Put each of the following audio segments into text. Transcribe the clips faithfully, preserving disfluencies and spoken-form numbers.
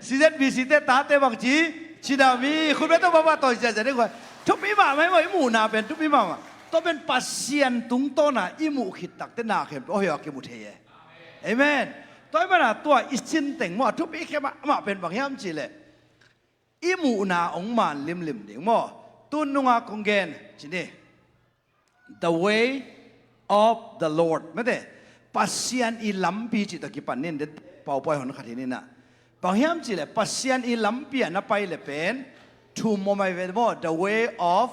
C Z B C te tate bangci cidam hi. Khutbet tawh papa tawi ziahziah ding guai. Thupi mahmah hi maw, i muhna pen thupi mahmah. Tua pen Pasian tungtawna i muh khit takte na khempeuh aw hia kimu thei e. Amen. Tua hi mana tua i sin teng maw, a thupi khe mahmah pen bang hiam cihleh, i muhna hong man limlim ding maw. Tun nunga kong gen ci ni. The way of the Lord. Mate, Pasian i lampi cih tawh kipan nin, de PowerPoint hon khat hi ninah. Bang hiam cihleh Pasian i lampi ah na pai le pen thum om ai ve maw, the way of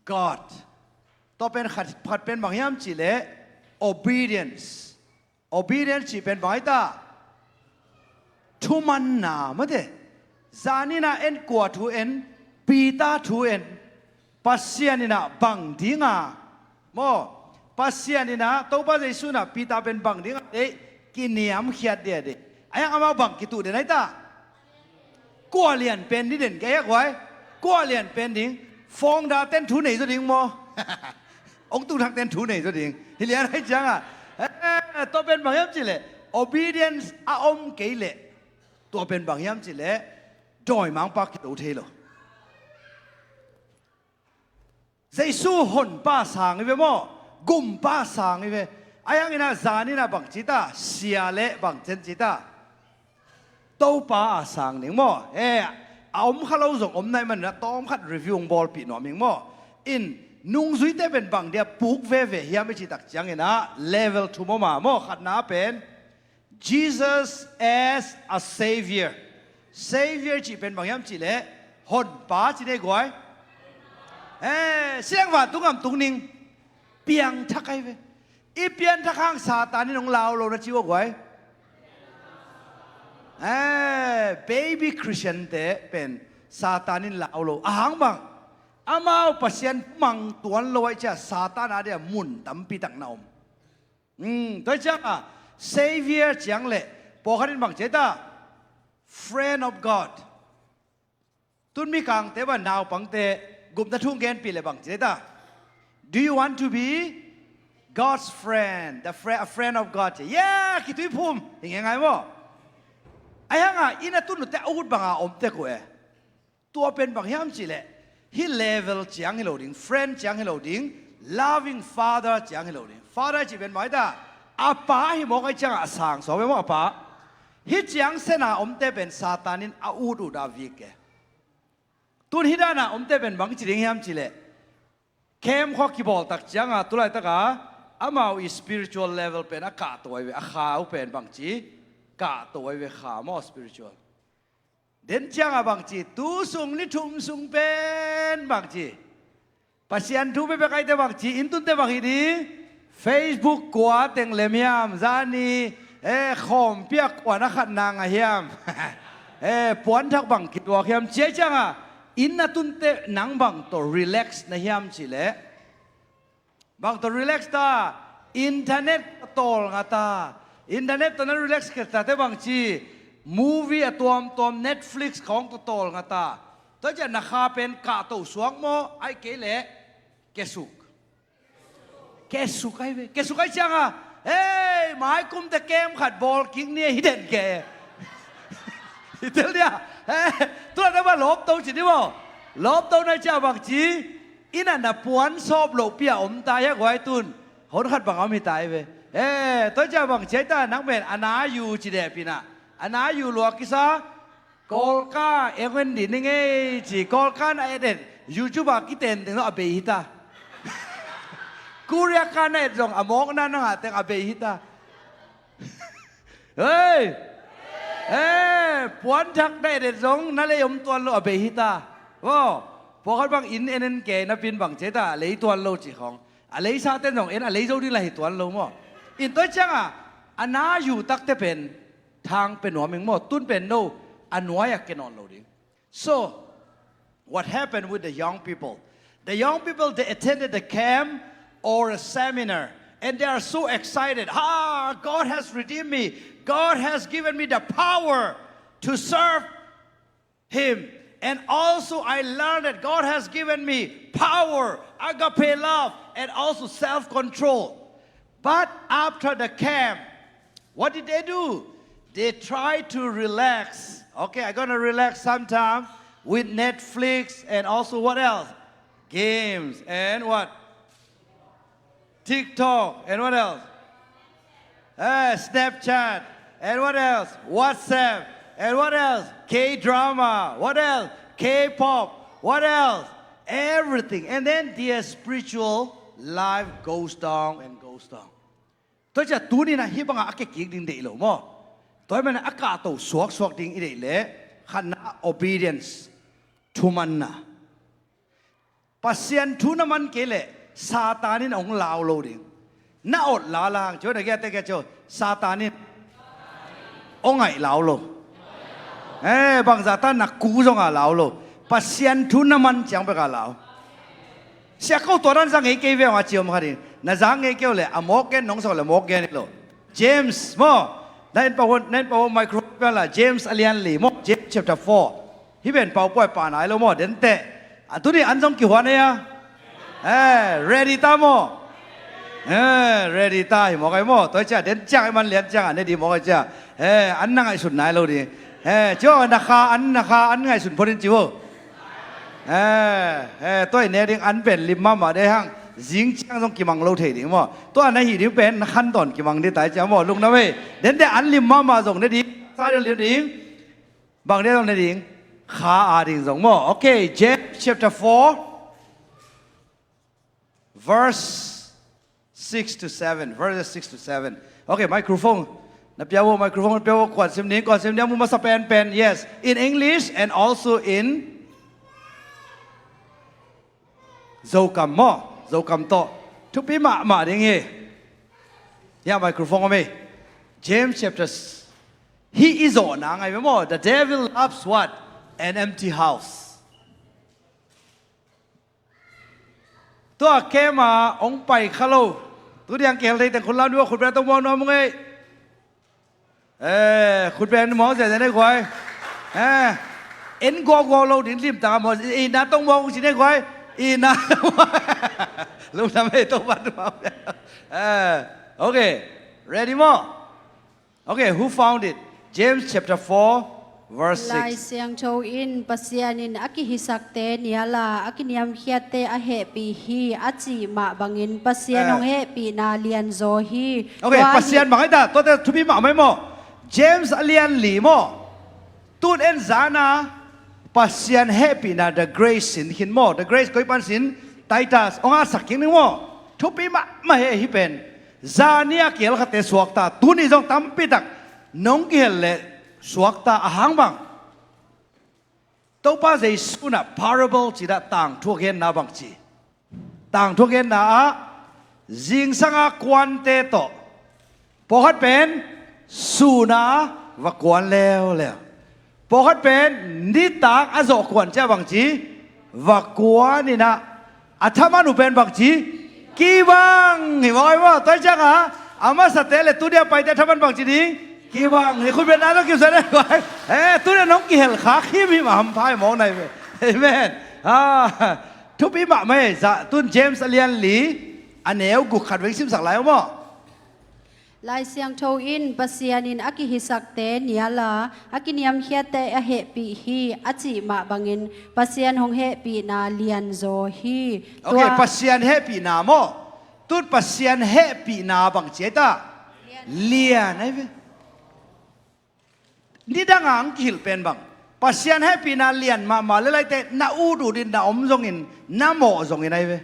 God. Tua pen khat, khat pen bang hiam cihleh obedience. Obedience cih pen bang hi ta? Thumanna mate. Zaninah en kua thu en, Peter thu en. Pasian inah bang dinga maw, Pasian inah Topa Jesu inah Peter pen bang dinga deih, kiniamkhiat dia deih. Ahi hang amau bang kituh den ahi ta? Kua lian pen ni den kei hak huai. Kua lian pen ding. Founder ten thu nei zaw ding maw? Ong tung thak ten thu nei zaw ding. Hi lian ahi cianga, eh, tua pen bang hiam cihleh, obedience a om kei leh, tua pen bang hiam cihleh, dawimangpa kito thei lo. Jesu honpa sang hi ve maw? Gumpa sang hi ve. Ahi hanginah zaninah bang ci ta? Sia le bang cen ci ta? Topa a sang ding maw? Eh, a om kha lo zong om nai maninah tawm khat review hong bawlpih nuam hing maw? In nungzuite pen bang dia puk veve hiam i cih tak cianginah level thum om a maw? Khatna pen Jesus as a Savior. Savior cih pen bang hiam cihleh honpa ci nei guai. Eh, siang vantung am tung ning. Piangthak ai ve. I pianthak hang Satan in hong lau lo na ci ua guai. Eh, baby Christian te pen Satan in lau lo. A hang bang, amau Pasian mang tuan lo ai cia Satan a dia mun tampi tak na om. Hmm, tua ciang a Savior ciang leh pawlkhat in bang ci ta? Friend of God. Tun mikangte bang naupangte gupna thu genpih leh bang ci ta? Do you want to be God's friend? The friend, a friend of God. Yeah, kituiphum. Hi ngai ngai maw? Ahi hanga inn a tun nute a ut banga om tek uh e. Tua pen bang hiam cihleh, hih level ciang hi lo ding, friend ciang hi lo ding, loving father ciang hi lo ding. Father cih pen bang hi ta? A pa hi mawk ahi ciangah a sang suak ve maw a pa. Hih ciang sena omte pen Satan in a ut ut a vik e. Tun hih dana omte pen bang ci ding hiam cihleh, camp khua kibawl tak cianga tulaitaka amau i spiritual level pen a kahto ai ve, a khau pen bang ci kahto ai ve, kha maw spiritual. Den cianga bang ci, tu sung ni thum sung pen bang ci, Pasian thu pepek aite bang ci, inn tunte bang hi ding, Facebook kua teng lem hiam, zani, eh, khawmpi a kua na khat nang a hiam, eh, puanthak bang kituak hiam, cia cianga inn a tunte nang bang tawh relax na hiam cihleh, bang tawh relax ta? Internet tawh tawlnga ta. Internet tawh na relax khesate bang ci, movie a tuamtuam Netflix khawng tawh tawlnga ta. Tua ciah na kha pen kahto suak maw, ai kei leh kesuk. Kesuk ai ve. Kesuk ai cianga, hei, maikumte kem khat bawl kik ni hi den ke. Hi tel dia. Tulate ba lawpto ci ni maw? Lawpto na ciah bang ci, inn ah na puan sawp lohpi a om ta hia guai tun. Hon khat bang a om hi ta hi ve. Eh, tua ciah bang ci ai ta, nang pen a na yu ci dehpina, a na yu lua kisa. Kawlka eng en di ni ngei ci, Kawlka na et et YouTube a kiten teng zong a bei hi ta. Korea ka na et zong a mawkna nangah teng a bei hi ta. Hei! Eh, puanthak na et et zong na lei om tuan lo a bei hi ta. Aw, pawlkhat bang inn en en ke na pin bang ci ai ta, a lei tuan lo ci khawng. A leisa ten zong en a lei zo ding la hi tuan lo maw? In tua cianga a na yu takte pen thang pe nuam ing maw? Tun pen no, a nuai a ke nawn lo ding. So, what happened with the young people? The young people, they attended the camp or a seminar, and they are so excited. Ah, God has redeemed me. God has given me the power to serve Him. And also, I learned that God has given me power, agape love, and also self control. But after the camp, what did they do? They try to relax. Okay, I'm gonna relax sometime with Netflix and also what else? Games and what? TikTok and what else? Eh, Snapchat and what else? WhatsApp and what else? K-drama. What else? K-pop. What else? Everything. And then their spiritual life goes down and goes down. Tua ciah tuni-in ah hih bangah a kikik ding deih lo maw? Tua ahih manin a kahto suaksuak ding i deih leh khatna obedience, thumanna. Pasian thu na man kei leh Satan in hong lau lo ding. Na ot lala hang cio, na giate kia cio, Satan in hong aih lau lo. Eh, bangzah ta na ku zong a lau lo. Pasian thu na man ciang bek a lau. Sia ko, tua dan za ngei kei ve, hong a ciom kha ding. Na za ngei kei uh leh a mawk gen nong sa uh leh mawk gen hi lo. James maw? Na en pau, na en pau microphone pia la. James a lian li maw? James chapter four. Hih pen pau puai pa nai lo maw? Den teh. A tuni an zong kihuan ei a. Eh, ready ta maw? Eh, ready ta hi mawk ei maw? Tua ciah den ciang ei man lian ciang a ne di mawk ei ciah. Eh, an na ngaihsun nai lo ding. Eh, cio na kha, an na kha, an ngaihsun phot in ci vo. Eh, eh, tua i ne ding an pen lim mahmah de hang. Zing ciang zong kimang lo thei ding maw? Tua na hih ding pen na khan tawn kimang ding tai ciang maw? Lungdam ei. Den de an lim mahmah zong ne ding. Sa ding lim ding. Bang de zong ne ding. Kha a ding zong maw? Okay, James chapter four, verse six to seven. Verses six to seven. Okay, microphone. Na pia vo, microphone na pia vo, kuan sim ding, kuan sim ding, mu masa pen pen. Yes, in English and also in Zokam maw? Zokam tawh. Thupi mahmah ding hi. Hiah microphone om ei. James chapter s-, hih i zawhna ngai ve maw? The devil loves what? An empty house. Tua kema hong pai kha lo. Tu diang kihel thei teng khut lam dua, khut bia tong muang nuam ung ei. Eh, khut bia nuam ung ei, zen ei guai. Eh, en guauguau lo ding lim tang a maw, i na tong muang ung ci nei guai. I na. Lungdam ei, tong muang nuam. Eh, okay. Ready maw? Okay, who found it? James chapter four, verse six. Lai Siangtho in Pasian in a kihisakte nial a, a kiniamkhiatte a hehpih hi a cih mah bangin Pasian hong hehpihna lianzaw hi. Okay, Pasian bang hi ta, tuate thupi mahmah ei maw? James a lian li maw? Tun en zan a Pasian hehpihna, the grace sin khin maw? The grace koi pan sin, Titus, hong a sak kik ning maw? Thupi mahmah hi hih pen. Zan ni a kihel khate suakta, tuni zong tampi tak nong kihel leh suakta, a hang bang? Topa Jesu in ah parable ci dah, tangthu a genna bang ci? Tangthu a genna ah zingsang a kuante tawh pawlkhat pen sun a va kuan leuleu. Pawlkhat pen nitak a zawh kuan ciah bang ci? Va kuan in ah a thaman uh pen bang ci? Kibang hi maw, hi maw? Tua hi ciang a, a masate le tuni a paite a thaman bang ci ding? Kibang hi. Khut bia na tawh kibang sa le. Eh, tuni a nong kihel kha khim hi mah, hampha hi maw, nai ve. Amen. Ah, thupi mahmah hi. Zah tun James a lian li, a neu guk khat veng simsak lai uh maw? Lai Siangtho in Pasian in a kihisakte nial a, a kiniamkhiatte a hehpih hi a cih mah bangin Pasian hong hehpihna lianzaw hi. Okay, tua Pasian hehpihna maw? Tun Pasian hehpihna bang ci ai ta? Lian. Lian ai ve. Nidang a ang kihilh pen bang? Pasian hehpihna lian mahmah lel ai teh, na ut ut in, na om zongin, na mawh zongin ai ve.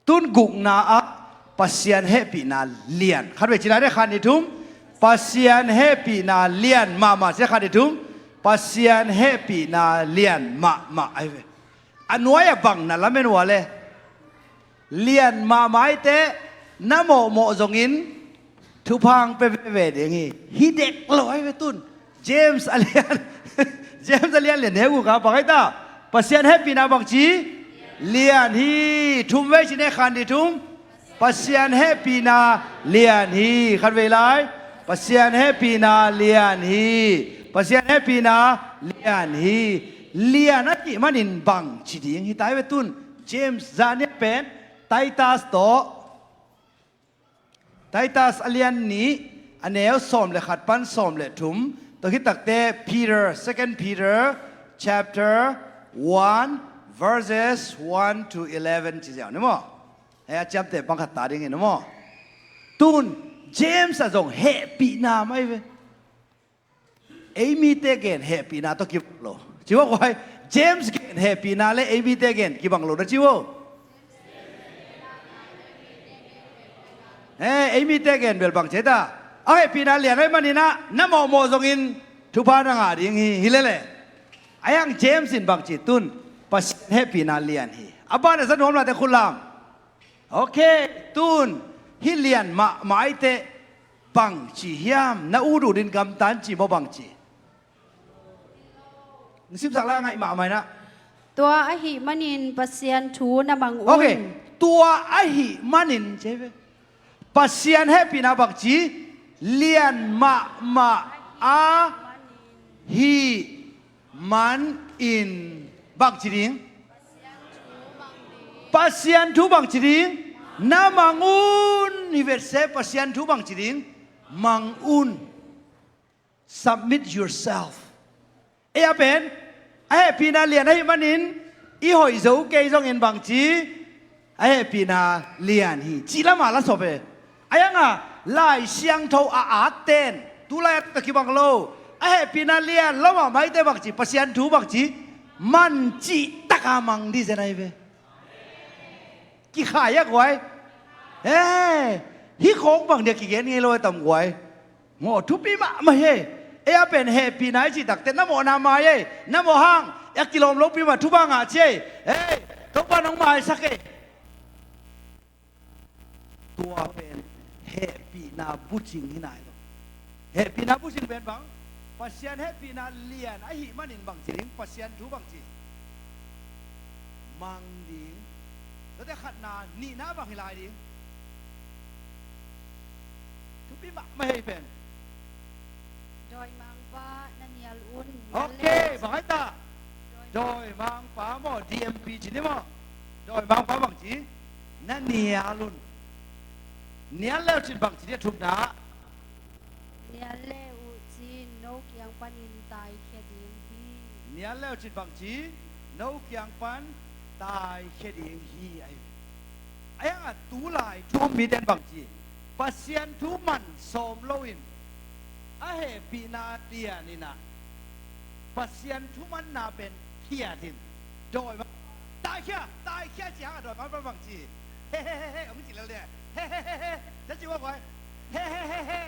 Tun gukna ah Pasian hehpihna lian. Khatvei ci lai deh, khat, nih, thum. Pasian hehpihna lian mahmah ci, khat, nih, thum. Pasian hehpihna lian mahmah ai ve. A nuai ah bang na lamen uh a le? Lian mahmah ai teh, na mawhmawh zongin thupha hong pia veve ding hi. Hi dek lo ai ve tun. James a lian, James a lian lian neu guk a bang ai ta? Pasian hehpihna bang ci? Lian hi. Thum vei ci ne, khat, nih, thum. Pasian hehpihna lian hi. Khatvei lai. Pasian hehpihna lian hi. Pasian hehpihna lian hi. Lian a cih manin bang ci ding hi ta ai ve tun? James zah ni a pen Titus tawh, Titus a lian nih, a neu sawm le khat pan sawm le thum. Tua khit takte Peter, Second Peter chapter one, verses one to eleven ci ziau ni maw? Hei, a ciamteh bang khat ta ding hi na maw? Tun James ah zong hehpihna mai ve. Ei mite gen hehpihna tawh kibang lo. Ci vo guai, James gen hehpihna le ei mite gen kibang lo na ci vo. He, ei mite gen bel bang ci ta. A hehpihna lian ahih manin ah na mawhmawh zongin thupha na ngah ding hi, hi lele. A hiang James in bang ci tun, Pasian hehpihna lian hi. A ban a za nuam late khut lam. Ok, tun hih lian mahmah ahih teh bang ci hiam? Na ut ut in gamta in ci maw, bang ci? Na simsak lai a ngaih mahmah in ah. Tua ahih manin Pasian thu na mang un. Ok, tua ahih manin ci ve. Pasian hehpihna bang ci? Lian mahmah ahih manin bang ci ding? Pasian thu bang ci ding? Na mang un. Hi vet se, Pasian thu bang ci ding? Mang un. Submit yourself. Ei a pen a hehpihna lian ahih manin i hoih zo kei zongin bang ci? A hehpihna lian hi ci lama la sawp e. A hiang a Lai Siangtho a at ten tu lai a taktak kibang lo. A hehpihna lian lo mahmah ahih teh bang ci? Pasian thu bang ci? Man cih taka mang ding zen ahi ve. Kikhai a guai. He, hih khawng bang dia kigen ngei lo a tam guai. Maw, thupi mahmah hi. Ei a pen hehpihna i cih takte na mawhna mai ei. Na mawh hang a kilawm lopi mah thupha ngah ci ei. Hei, Topa nong maisak ei. Tua pen hehpihna bucing hi nai lo. Hehpihna bucing pen bang? Pasian hehpihna lian ahih manin bang ci ding? Pasian thu bang ci? Mang ding. Tuate khatna, nihna bang hi lai ding? Thupi mahmah hi pen. Dawimangpa na nial un. Ok, bang hai ta? Dawimangpa maw, D M P ci ni maw? Dawimangpa bang ci? Na nial un. Nial leu cin bang ci ni a thumna? Nial le uh cin no kiang panin taikhia ding hi. Nial leu cin bang ci? No kiang pan taikhia ding hi ahi. A hiang a tu lai thu um miten bang ci? Pasian thu man sawm loin a hehpihna lian in ah Pasian thumanna pen khiat in. Dawimangpa, taikhia, taikhia ci hang a dawimangpa bang ci? He he he he, hong ci lel ding. He he he he, na ci ua guai. He he he he,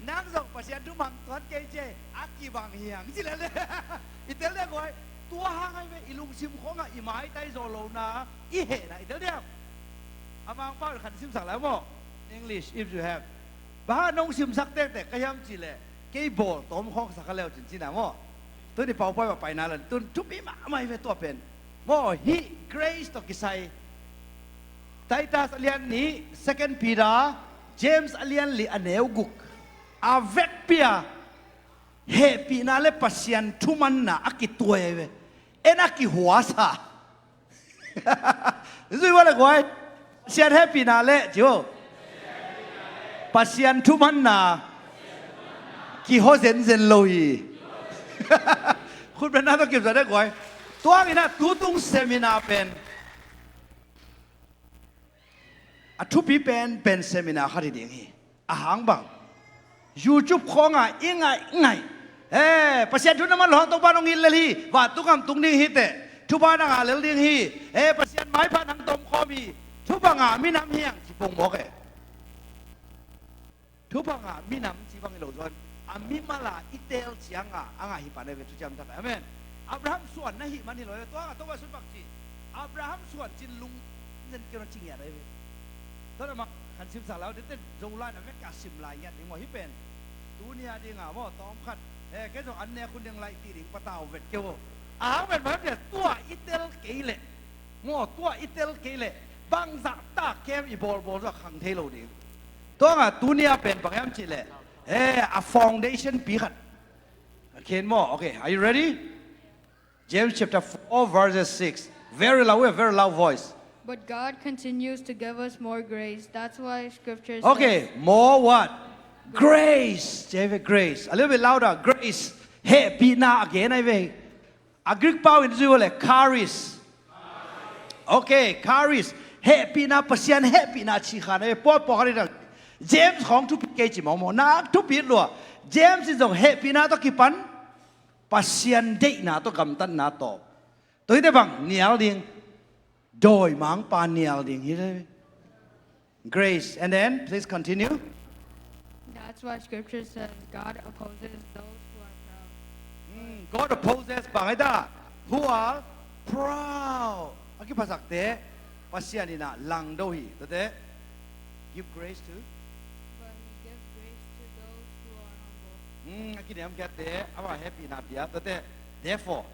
nang zong Pasian thu mang tuan kei ci ei, a kibang hi hang ci lel ding. I tel ding guai. Tua hang ahi ve, i lungsim khawngah i maitai zawh lohna i hehna i tel ding. A Mangpau in khan simsak lai maw? English, if you have. Bang hang nong simsak tektek ka hiam cih leh kei bawl tawm khawngsak a leu cin cina maw? Tuni Paupai mah paina lan tun thupi mahmah hi ve tua pen. Maw, hih grace tawh kisai Titus a lian nih, Second Peter, James a lian li a neu guk, a vekpi a hehpihna le Pasian thumanna a kituai ahi ve. En a kihuasa. Zui ua le guai. Pasian hehpihna le ci vo, Pasian thumanna kihaw zenzen lo hi. Khutbetna tawh kipzah le guai. Tua hangin ah tutung seminar pen a thupi penpen seminar khat hi ding hi. A hang bang? YouTube khawngah i ngaih ngaih. He, Pasian thu na man loh hang Topa nong it lel hi. Vantung gam tung ding hi teh. Thupha na ngah lel ding hi. He, Pasian maipha nang tomkhawm hi. Thupha ngah minam hi hang ci pongmawk e. Thupha ngah minam ci bang hi lo zaw. A mimal a i teel ciangah a ngah hi pan ahi ve, thuciam tak. Amen. Abraham suan na hih man hi lo hi. Tua ngah Topa sun bang ci? Abraham suan cin lung zen keu na ci ngiat ahi ve. Tua na mah khan simsak lau dete Zolai na vek a sim lai ngiat ding maw hih pen. Tuni a ding a maw tawm khat. Eh, kei zong an nek hun ding laih ti ding patau vet keu. A hang vet mah vet tua i tel kei leh. Maw tua i tel kei leh. Bangzah tak kem i bawlbawl zah khang thei lo ding. Tua ngah tuni a pen bang hiam cih leh. Eh, a foundation pi khat. Khen maw? Okay, are you ready? James chapter four, verses six. Very loud, a very loud voice. But God continues to give us more grace. That's why scripture says, okay, more what? Grace, ci hi ve, grace. A little bit louder. Grace. Hehpihna a gen ahi ve. A Greek pau in zui uh leh charis. Okay, charis. Hehpihna, Pasian hehpihna cih kha na ve. Pawt pawt khat in James khawng thupi kei ci mawkmawk. Na thupi lua. James in zong hehpihna tawh kipan Pasian deihna tawh gamtatna tawh. Tua hi te bang nial ding. Dawimangpa nial ding hi le. Grace. And then, please continue. That's why scripture says God opposes those who are proud. Mm, God opposes bang hi ta? Who are proud. A kiphasakte Pasian in a langdo hi. Tuate, give grace to. But he gives grace to those who are humble. Mm, a kiniamkhiatte amah hehpihna pia. Tuate, therefore.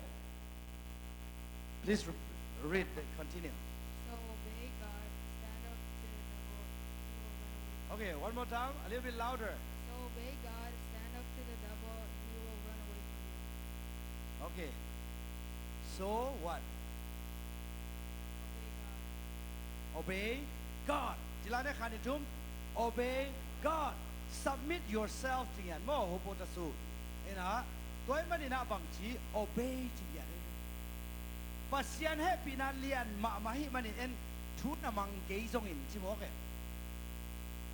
Please re-, read the continue. So obey God, stand up to the devil, he will run away from you. Okay, one more time, a little bit louder. So obey God, stand up to the devil, he will run away from you. Okay. So what? Obey God. Obey God. Ci lai ne khan i tum. Obey God. Submit yourself ci ngian maw, hupotasu. Ina, tua ahih manin a bang ci, obey ci ngian. Pasian hehpihna lian mahmah ahih manin en thu na mang kei zongin ci mawk e.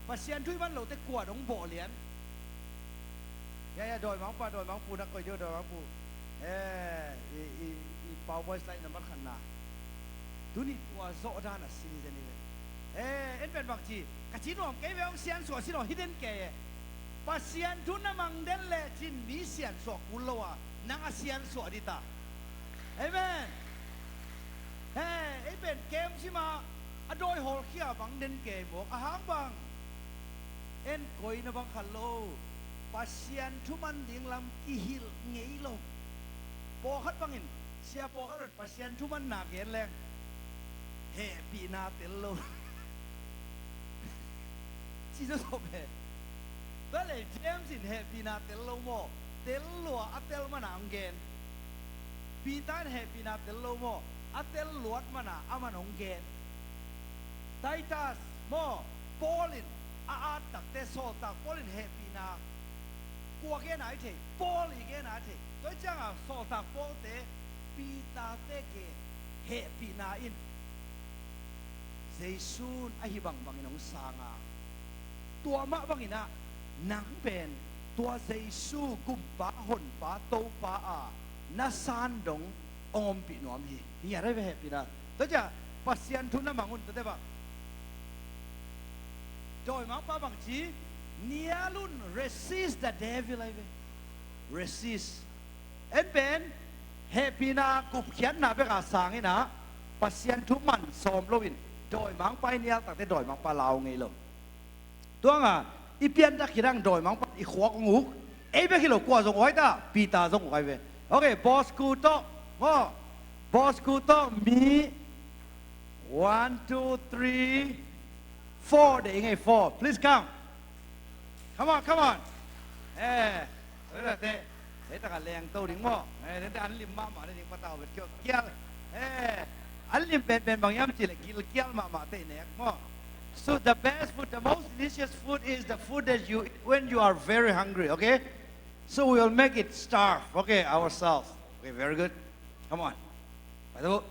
Pasian thu i man lote kua dong bawh lian. Ya, ya, dawimangpa, dawimangpu na koih deuh, dawimangpu. Eh, i, i, i PowerPoint slide number khatna. Tuni tua zawh dan a sin hi zen hi ve. Eh, en pen bang ci, ka ci nuam kei ve, hong siansuah sin aw hi den kei e. Pasian thu na mang den lecin mi siansuah kul lo a, nang a siansuah dita. Amen. He, ei pen kem sima a dawi hawlkhia bang den kei mawk a hang bang. En koi na bang khat lo. Pasian thuman ding lam kihilh ngei lo. Pawlkhat bangin, sia pawlkhat bangin Pasian thumanna gen leng hehpihna tel lo. Ci zawsawp he. Tua leh James in hehpihna tel lo maw? Tel lua a tel mana hong gen. Peter in hehpihna tel lo maw? A tel luat mana aman hong gen. Titus maw, Paul in a at takte, sawltak Paul in hehpihna kua gen a i thei, Paul i gen a i thei. Tua hi cianga sawltak Paulte, Peter te gen hehpihna in Jesu in ahi bangbangin hong sanga, tua mah bangin ah nang pen tua Jesu Gumpa, Honpa, Topa a na san dong hong ompih nuam hi. Hi ngiat ahi ve hehpihna. Tua ciah Pasian thu na mang un, tua teh bang. Dawimangpa bang ci, nial un, resist the devil ahi ve. Resist. En pen hehpihna gupkhiatna bek a sang in ah Pasian thu man sawm loin dawimangpa i nial takte dawimangpa lau ngei lo. Tuanga i pianthak khit hang dawimangpa i khuak hong uk. Ei bek hi lo, kua zong uk ahi ta, Peter zong uk ahi ve. Ok, boss ku tawh maw, boss ku tawh mi one, two, three, four deih ing ei, four. Please come. Come on, come on. Eh, oi la te. Hei taka leng to ding maw. Eh, te an lim mahmah le ding patau bet kial. Kial. Eh, an lim pen pen bang hiam cih leh gilkial mahmah te nek maw. So the best food, the most delicious food is the food that you eat when you are very hungry, okay? So we will make it starve, okay, ourselves. Okay, very good. Come on. Pai ta uh.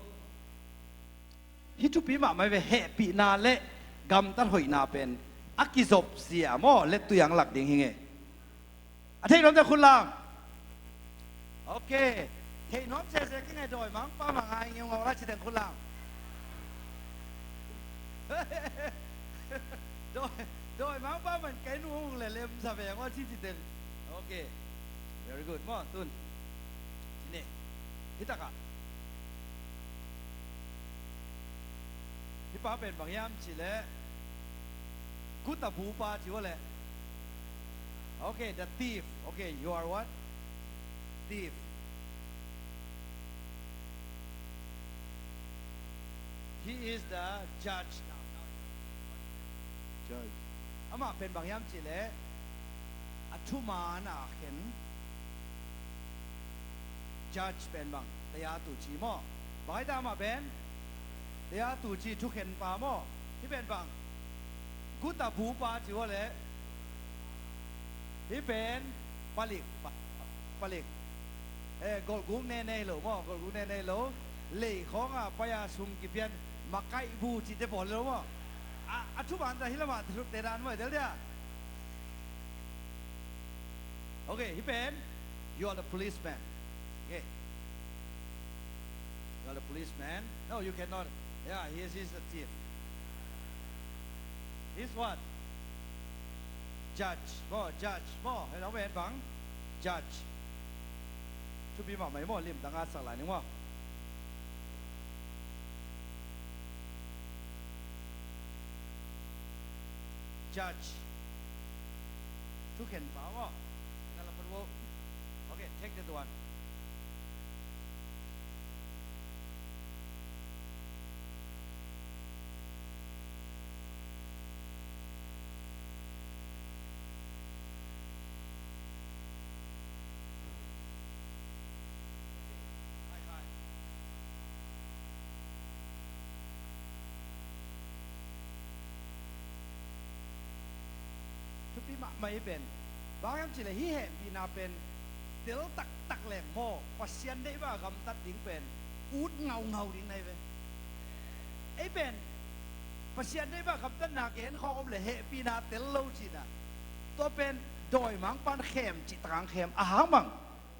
Hih thupi mahmah hi ve, hehpihna le gamtat hoihna pen a kizop sia maw, le tuiang lak ding hi ngei. A thei nuam teh khut lam. Ok. Thei nuam sese kei ngei, dawimangpa mah ngai ngeungau la ci teng khut lam. Dawi, dawimangpa man kei nu hong le lem sa veng aw ci ci teng. Ok. Very good. Maw, tun. Ci ne. Hih takah. Hih pa pen bang hiam cih leh guta bupa ci uh leh. Okay, the thief. Okay, you are what? Thief. He is the judge now. Now you are judge. Amah pen bang hiam cih leh a thuman a khen. Judge pen bang, tayatu ci maw? Bang hi ta amah pen? Tayatu ci, thukhenpa maw? Hih pen bang? Guta bupa ci uh leh. Hih pen palik, pa-, palik. Eh, golhguk ne nei lo maw, golhguk ne nei lo. Lei khawngah pai-a sum kipian makaih bu cihte bawl lo maw. A, a thuman ta hih lamah thute dan maw, i tel dia. Okay, hih pen, you are the policeman. Okay. You are the policeman. No, you cannot. Yeah, he is, he's a thief. He's what? Judge. Maw, judge. Maw, hei lo pen bang? Judge. Thupi mahmah hi maw, lim dang a sak lai ning maw. Judge. Thukhen pa maw. Na la phat vo. Okay, take that one. Thupi mahmah hi pen. Bang hiam cihleh hih hehpihna pen tel taktak leng maw, Pasian deih bangah gamtat ding pen ut ngaungau ding na hi ve. Ei pen Pasian deih bangah gamtatna gen khawng om leh hehpihna tel lo cihna. Tua pen dawimangpa'n khem cih takang khem a hang bang.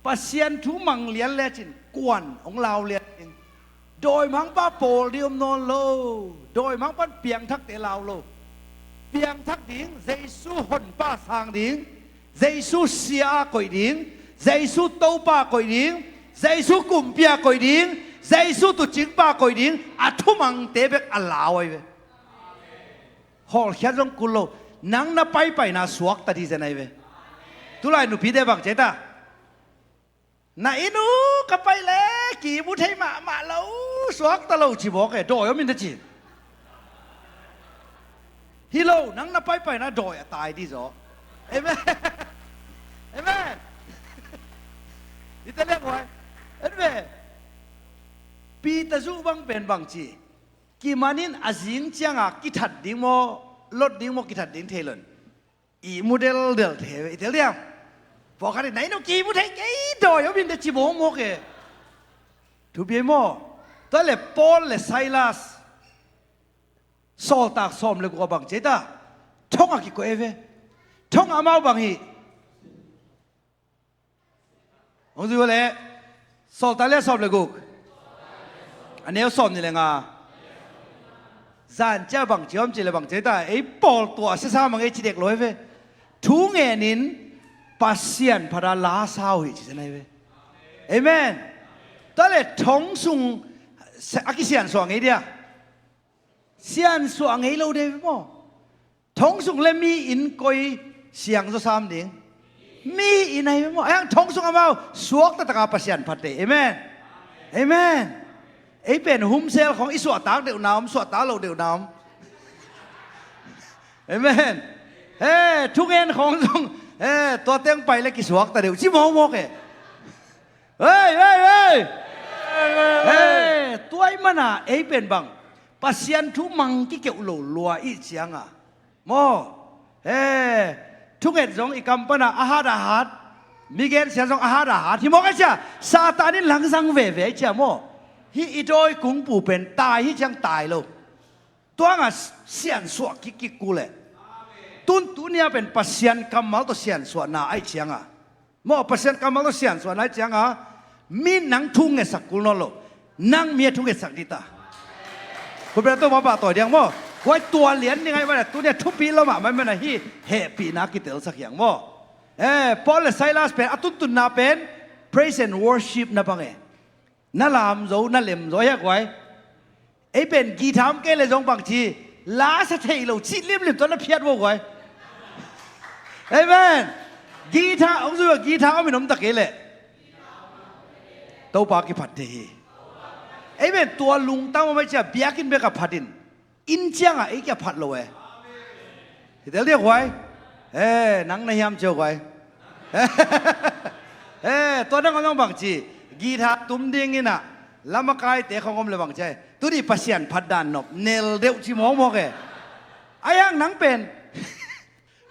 Pasian thu mang lian lecin kuan hong lau lian ding. Dawimangpa pawl ding om nawn lo. Dawimangpa'n piangthakte lau lo. Piangthak ding, Jesu honpa sang ding, Jesu sia a koih ding, Jesu Topa koih ding, Jesu kumpi a koih ding, Jesu tuucingpa koih ding, a thumangte bek a lau ahi ve. Hawlkhiat zong kul lo. Nang na paipaina suakta ding zen ahi ve. Tulai nupite bang ci ta. Na inn uh ka pai le, ki mu thei mahmah lo, suakta lo ci mawk e, dawi om in na ci. Hi lo, nang na paipaina dawi a tai ding zaw. Amen. Amen. I te liang huai. Amen. Peter zuh bang pen bang ci. Kimanin a zing ciangah kithat ding maw, lot ding maw, kithat ding thei lo in. I mu deldel thei ve, i tel diam. Pawlkhat in na inn uh ki mu thei kei, dawi om in na ci mawkmawk e. Thupi maw. Tua le Paul le Silas sawltak sawm le guk a bang ci ta. Thong a kikoih e ve. Thong a amau bang hi. Hong zui uh leh, Sawltak lian sawm le guk, a neu sawm nih le nga. Zan cia bang ci om ci le bang ci ta, ei pawl tua siasa mang ei ci dek lo hi ve. Thu ngenin Pasian phat a la sa uh hi ci zen ahi ve. Amen. Tua le thong sung a kisiansuah ngei dia. Siansuah ngei lo de ve maw. Thong sung le mi inn koi siang zaw sam ding? Mi inn ahi ve maw. Ahi hang thong sung amau suakta taka Pasian phat de. Amen. Amen. Ei pen humsel khawng i suahtak deuhna om, suahtak lo deuhna om. Amen. He, thungen khawng zong, he, tua teng pai le kisuakta deuh ci mawkmawk e. Hei, hei, hei. Hei, tua ahih mana ei pen bang Pasian thu mang kikeuh lo lua i hih cianga maw. He, thunget zong i kam pana a hat a hat, mi gensia zong a hat a hat hi mawk a cia. Satan in langzang veve a cia maw. Hih i dawi kungpu pen tai hi ciang tai lo. Tuanga siansuah kikkik kul leh. Tun tunia pen Pasian kammal tawh siansuahna a hih cianga maw, Pasian kammal tawh siansuahna a hih cianga mi nang thu ngetsak kul nawn lo. Nang mi a thu ngetsak dita. Khutbeng to mapah tawi diang maw. Kuai tua lian ding a hih mana tunia thupi lo mahmah mana hih hehpihna kitelsak hiang maw. Eh, Paul le Silas pen a tuntunna pen praise and worship na bang e. Na lam zo, na lem zo hiak guai. Ei pen guitar om kei le zong bang ci, la sa thei lo cih limlim tawh na phiat vo guai. Amen. Guitar, hong zui a guitar om in om ta kei le Topa kiphat thei hi. Ei pen tua lungtang om a cia biakinn bek a phat in. Inn ciangah ei kia phat lo e. Hi tel dia guai. Eh, nang na hiam cio guai. Eh, tua nang nang bang ci. Guitar tum ding inah lamakaite khong om le bang ci. Tuni Pasian phat dan nop nel deuh ci mawkmawk e. Ahi hang nang pen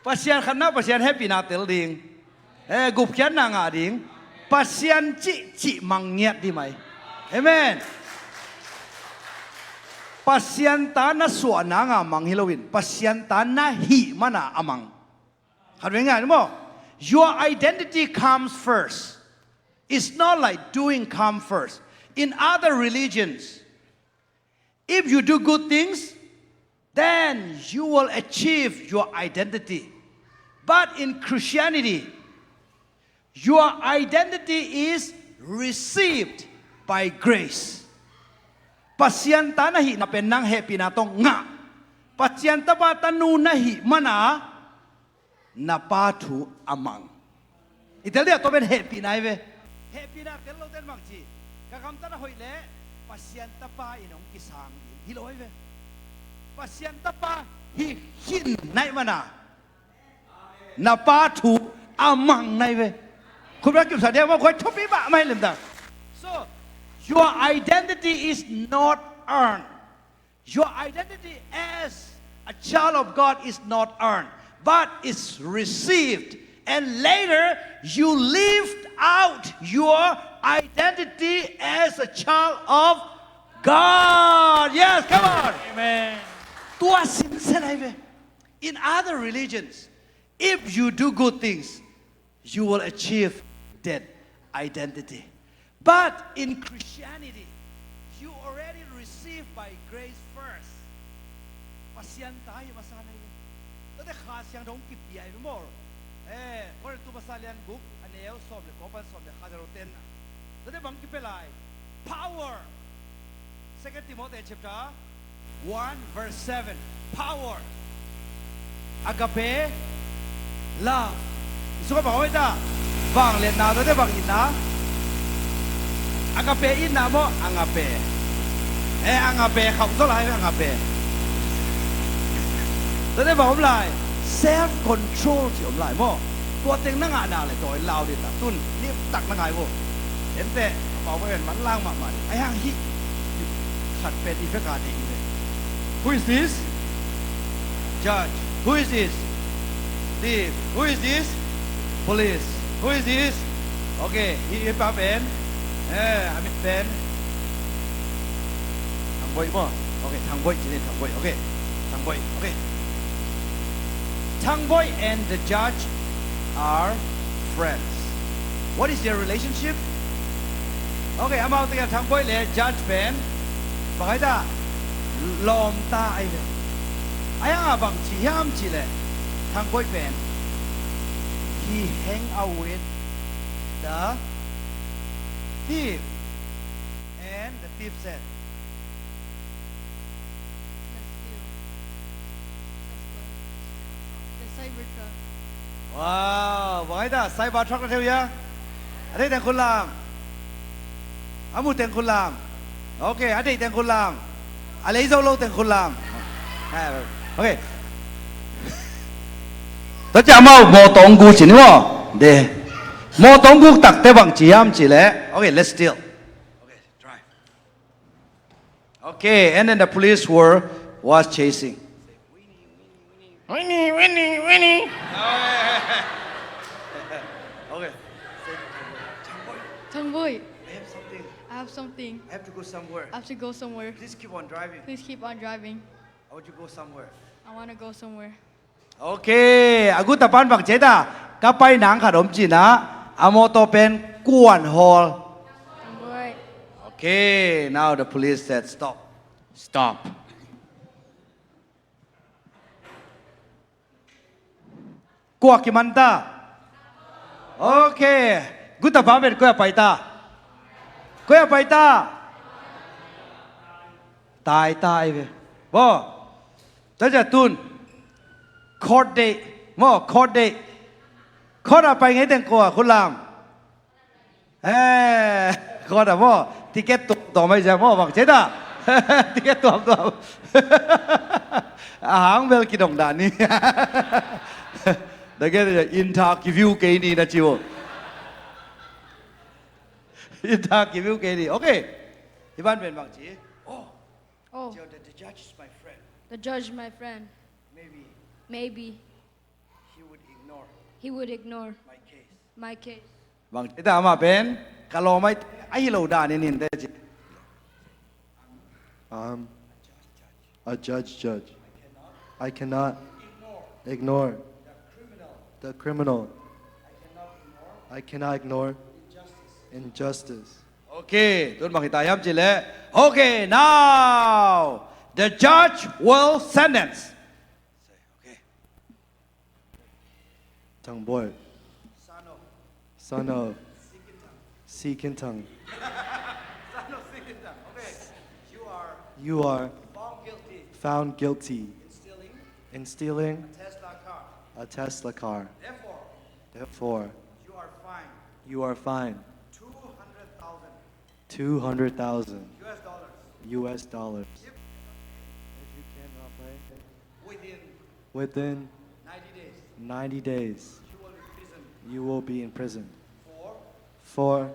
Pasian khatna, Pasian hehpihna tel ding. Eh, gupkhiatna ngah ding. Pasian cih, cih mang ngiat ding mai. Amen. Pasian ta na suahna ngah mang hi loin, Pasian ta na hih mana a mang. Khat vei ngai maw? Your identity comes first. It's not like doing come first. In other religions, if you do good things, then you will achieve your identity. But in Christianity, your identity is received by grace. Pasian ta na hihna pen nang hehpihna tawh ngah. Pasian tapa tanu na hih mana na pa thu a mang. I tel ding a, tua pen hehpihna hi ve. Hehpihna tel lote in bang ci? Ka gamtat a hoih leh Pasian tapa in hong kisang ding hi lo hi ve. Pasian tapa hih khin na hih mana na pa thu a mang na hi ve. Khut beng kipsa ding a, mawh khuai thupi mahmah hi lem ta. So, your identity is not earned. Your identity as a child of God is not earned, but is received. And later, you lived out your identity as a child of God. Yes, come on. Amen. Tua sinsel hi ve. In other religions, if you do good things, you will achieve that identity. But in Christianity, you already received by grace first. Pasian ta hi masa na hi ve. Tate Kha Siangtho hong kipia hi ve maw. Eh, Korintu masa lian guk, a neu sawm le kua pan sawm le khat a lo ten. Tate bang kipia lai? Power. Second Timothy chapter one verse seven. Power. Agape love. Isu ka bang hoih ta. Vangliatna tate bang itna. Agape itna maw? Agape. Eh, agape khauh zaw lai, agape. Tate bang om lai. Self control ci om lai maw? Tua teng na ngah nak leh tua in lau ding ta. Tun limtak na ngai vo. Ente, a pau pen manlang mahmah ding. Ahi hang hih khat pen i vek a ding hi ve. Who is this? Judge. Who is this? Thief. Who is this? Police. Who is this? Okay, hih, hih pa pen, eh, a min pen Thang Boih maw? Okay, Thang Boih ci ni, Thang Boih. Okay. Thang Boih. Okay. Thang Boih and the judge are friends. What is their relationship? Okay, amau tengah Thang Boih le judge pen bang hi ta? Lawmta ahi ve. Ahi hang a bang ci hiam cih leh Thang Boih pen, he hang out with the thief. And the thief said, "Let's steal. Let's go." The Cybertruck. Wow, bang hi ta, Cybertruck na thei uh hia? A deih teng khut lam. A mu teng khut lam. Okay, a deih teng khut lam. A lei zo lo teng khut lam. Okay. Tua ciang amau mawtaw hong guk ci ni maw? De. Mawtaw hong guk takte bang ci hiam cih leh. Okay, let's steal. Okay, drive. Okay, and then the police were, was chasing. Winnie, Winnie, Winnie. Okay. Thang Boih. I have something. I have something. I have to go somewhere. I have to go somewhere. Please keep on driving. Please keep on driving. I want to go somewhere. I want to go somewhere. Okay, a guta pan bang ci ta? Ka pai nang khat om ci-in a mawtaw pen kuan hawl. Thang Boih. Okay, now the police said, "Stop." Stop. Kua kiman ta? Okay, guta pa pen koi a pai ta? Koi a pai ta? Tai ta ahi ve. Bo. Tua ciang tun. Court date. Maw, court date. Court a pai ngei teng kua khut lam? Eh, court a maw. Ticket tuamtuam ahi ciang maw, bang ci ta? Ticket tuamtuam. A hang bel kidong dan ni. Dage interview kei ni na ci uh. Interview kei ni. Okay. Hih ban pen bang ci? Oh. Oh. Tell that the judge is my friend. The judge is my friend. Maybe. Maybe. He He would ignore my case. Bang ci ta, amah pen ka lawm ai, ahi lo dan in in te ci. Um, a judge, judge. I cannot ignore the criminal. I cannot ignore injustice. Okay, tun bang hi ta hiam cih leh. Okay, now the judge will sentence. Okay. Thang Boy. Son of. Son of. Si Kin Thang. Si Kin Thang. Son of Si Kin Thang. Okay. You are. You are. Found guilty. Found guilty. In stealing. In stealing. A Tesla car. A Tesla car. Therefore. Therefore. You are fined. You are fined. Two hundred thousand. Two hundred thousand. U S dollars. U S dollars. If you cannot pay. If you cannot pay. Within. Within. Ninety days. Ninety days. You will be imprisoned. You will be imprisoned. For. For.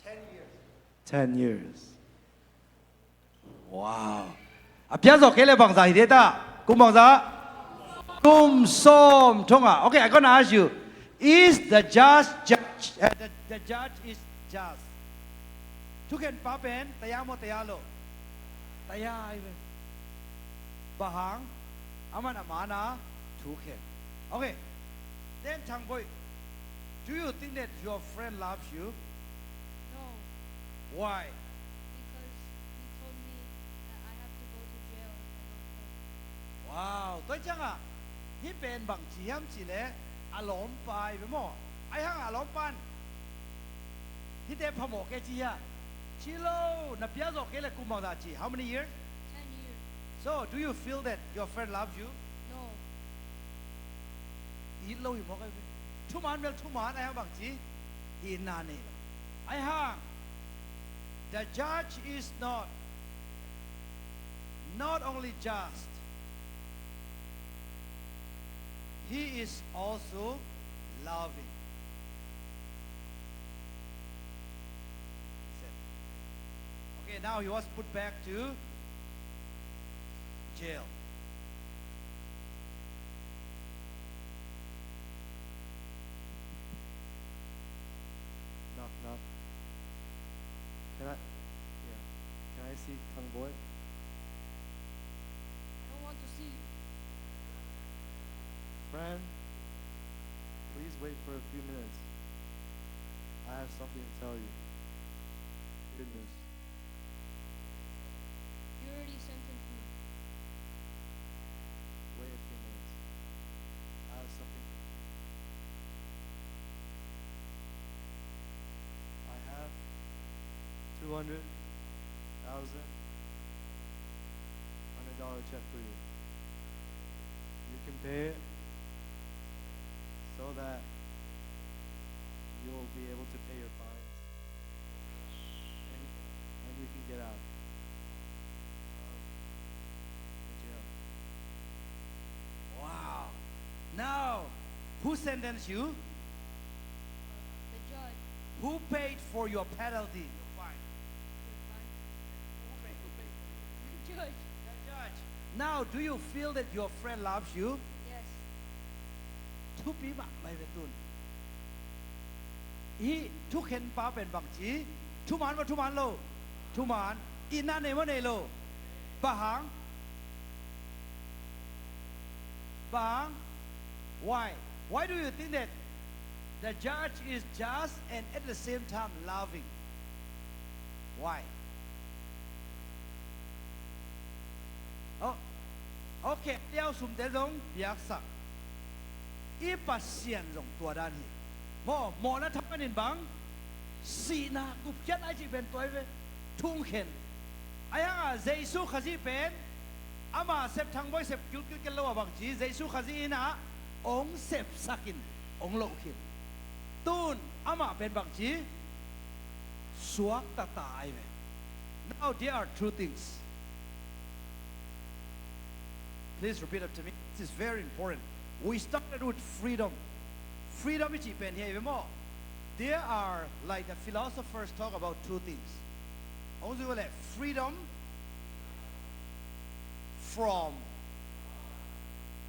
Ten years. Ten years. Wow. A piak zawh kei leh bangzah hi ding ta? Kum bangzah? Kum sawm thong ah. Okay, I gonna ask you. Is the judge, judge, uh, the, the judge is just. Thukhen pa pen taya maw, taya lo? Taya ahi ve. Bang hang? Aman a man a thukhen. Okay. Then Thang Boy, do you think that your friend loves you? No. Why? Because he told me that I have to go to jail if I don't pay. Wow, tua ciangah hih pen bang ci hiam cih leh a lawmpa ahi ve maw? Ahi hang a lawmpa in hihte phamawh kei ci hiam? Ci lo, na piak zawh kei leh kum bangzah ci? How many years? Ten years. So, do you feel that your friend loves you? No. It lo hi mawk ahi ve. Thuman bel thuman, ahi hang bang ci? Itna nei lo. Ahi hang, the judge is not, not only just, he is also loving. He said. Okay, now he was put back to jail. Knock, knock. Can I, yeah. Can I see Thang Boy? I don't want to see you. Friend, please wait for a few minutes. I have something to tell you. Good news. You already sentenced me. Wait a few minutes. I have something. I have two hundred thousand hundred dollar check for you. You can pay it so that you'll be able to pay your fines. And, and you can get out of the jail. Wow. Now, who sentenced you? The judge. Who paid for your penalty? Your fine. Your fine. Who paid, who paid for it? The judge. The judge. Now, do you feel that your friend loves you? Yes. Thupi mahmah hi ve tun. Hih thukhen pa pen bang ci? Thuman maw, thuman lo? Thuman. Itna nei maw, nei lo? Bang hang? Bang hang? Why? Why do you think that the judge is just and at the same time loving? Why? Oh, okay, liau sumte zong piaksak. I Pasian zong tua dan hi. Maw, mawhna thaman in bang? Sihna gupkhiat a i cih pen tua hi ve. Thukhen. Ahi hangah Jesu Khazih pen ama sep, Thang Boy sep kilkil ken lo a bang ci, Jesu Khazih in ah hong sepsak in hong lohkhin. Tun amah pen bang ci? Suakta ta ahi ve. Now there are two things. Please repeat after me. This is very important. We started with freedom. Freedom i cih pen hi ahi ve maw? There are, like, the philosophers talk about two things. Hong zui uh leh freedom from,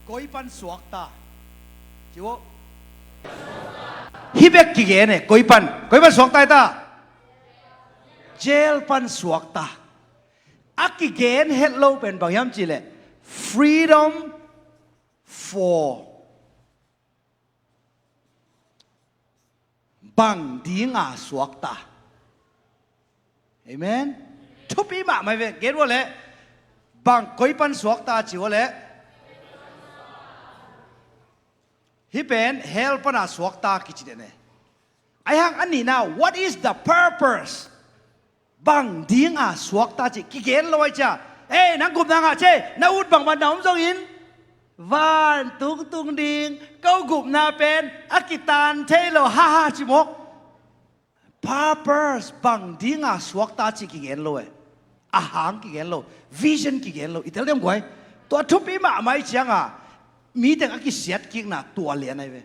koi pan suakta. Ci uh. Hih bek kigen e, koi pan, koi pan suakta hi ta? Jail pan suakta. A kigen het lo pen bang hiam cih leh, freedom for bang dinga suakta. Amen. Thupi mahmah ve, gen ua leh, bang koi pan suakta ci ua leh, hih pen hell pana suakta kici den e. Ahi hang a nihna, what is the purpose? Bang dinga suakta cih kigen lo ai cia. Ei, nang gupna ngah cei, na ut bangbang na om zongin, van tungtung ding, ko gupna pen a kitan thei lo, ha ha ci mawk. Purpose, bang dinga suakta cih kigen lo e. A hang kigen lo, vision kigen lo, i tel diam guai. Tua thupi mahmah i cianga, mi teng a kisiat kikna tua lian ai ve.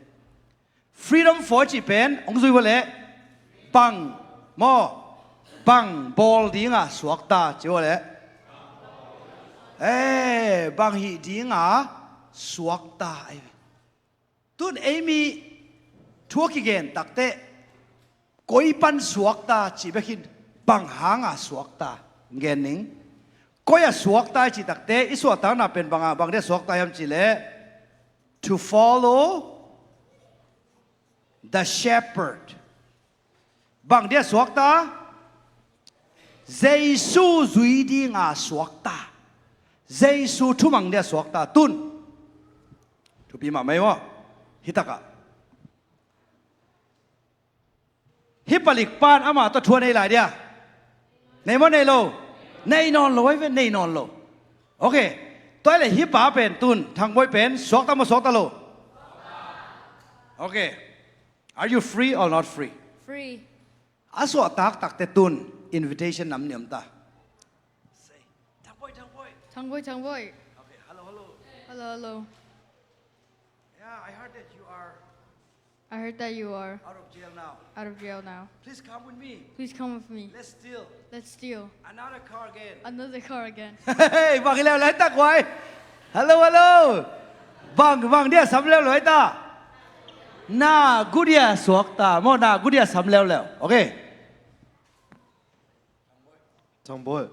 Freedom for cih pen hong zui ua leh, bang, maw, bang bawl dinga suakta ci ua leh, eh, bang hih dinga suakta ai ve. Tun ei mi thu a kigen takteh, koi pan suakta cih bek hi in, bang hanga suakta, gen ning. Koi a suakta i cih takteh, i suahtakna pen banga, bang dia suakta hiam cih leh, to follow the shepherd. Bang dia suakta? Jesu zui dinga suakta. Jesu thumang dia suakta. Tun, thupi mahmah ei maw? Hih takah, hih palik pan ama tawh thu a nei lai dia? Nei maw nei lo? Nei nawn lo ai ve, nei nawn lo. Ok. Tua leh hih pa pen tun, Thangboi pen suakta maw suakta lo? Ok. Are you free or not free? Free. A suahtak takteh tun, invitation nam niam ta. Say, Thangboi, Thangboi. Thangboi, Thangboi. Ok, hello, hello. Hello, hello. Yeah, I heard that you are I heard that you are out of jail now. Out of jail now. Please come with me. Please come with me. Let's steal. Let's steal. Another car again. Another car again. Hey, bang hi leuleu ta guai. Hello, hello. Bang, bang dia sam leuleu ta? Na gu dia suakta maw, na gu dia sam leuleu. Ok. Thangboi,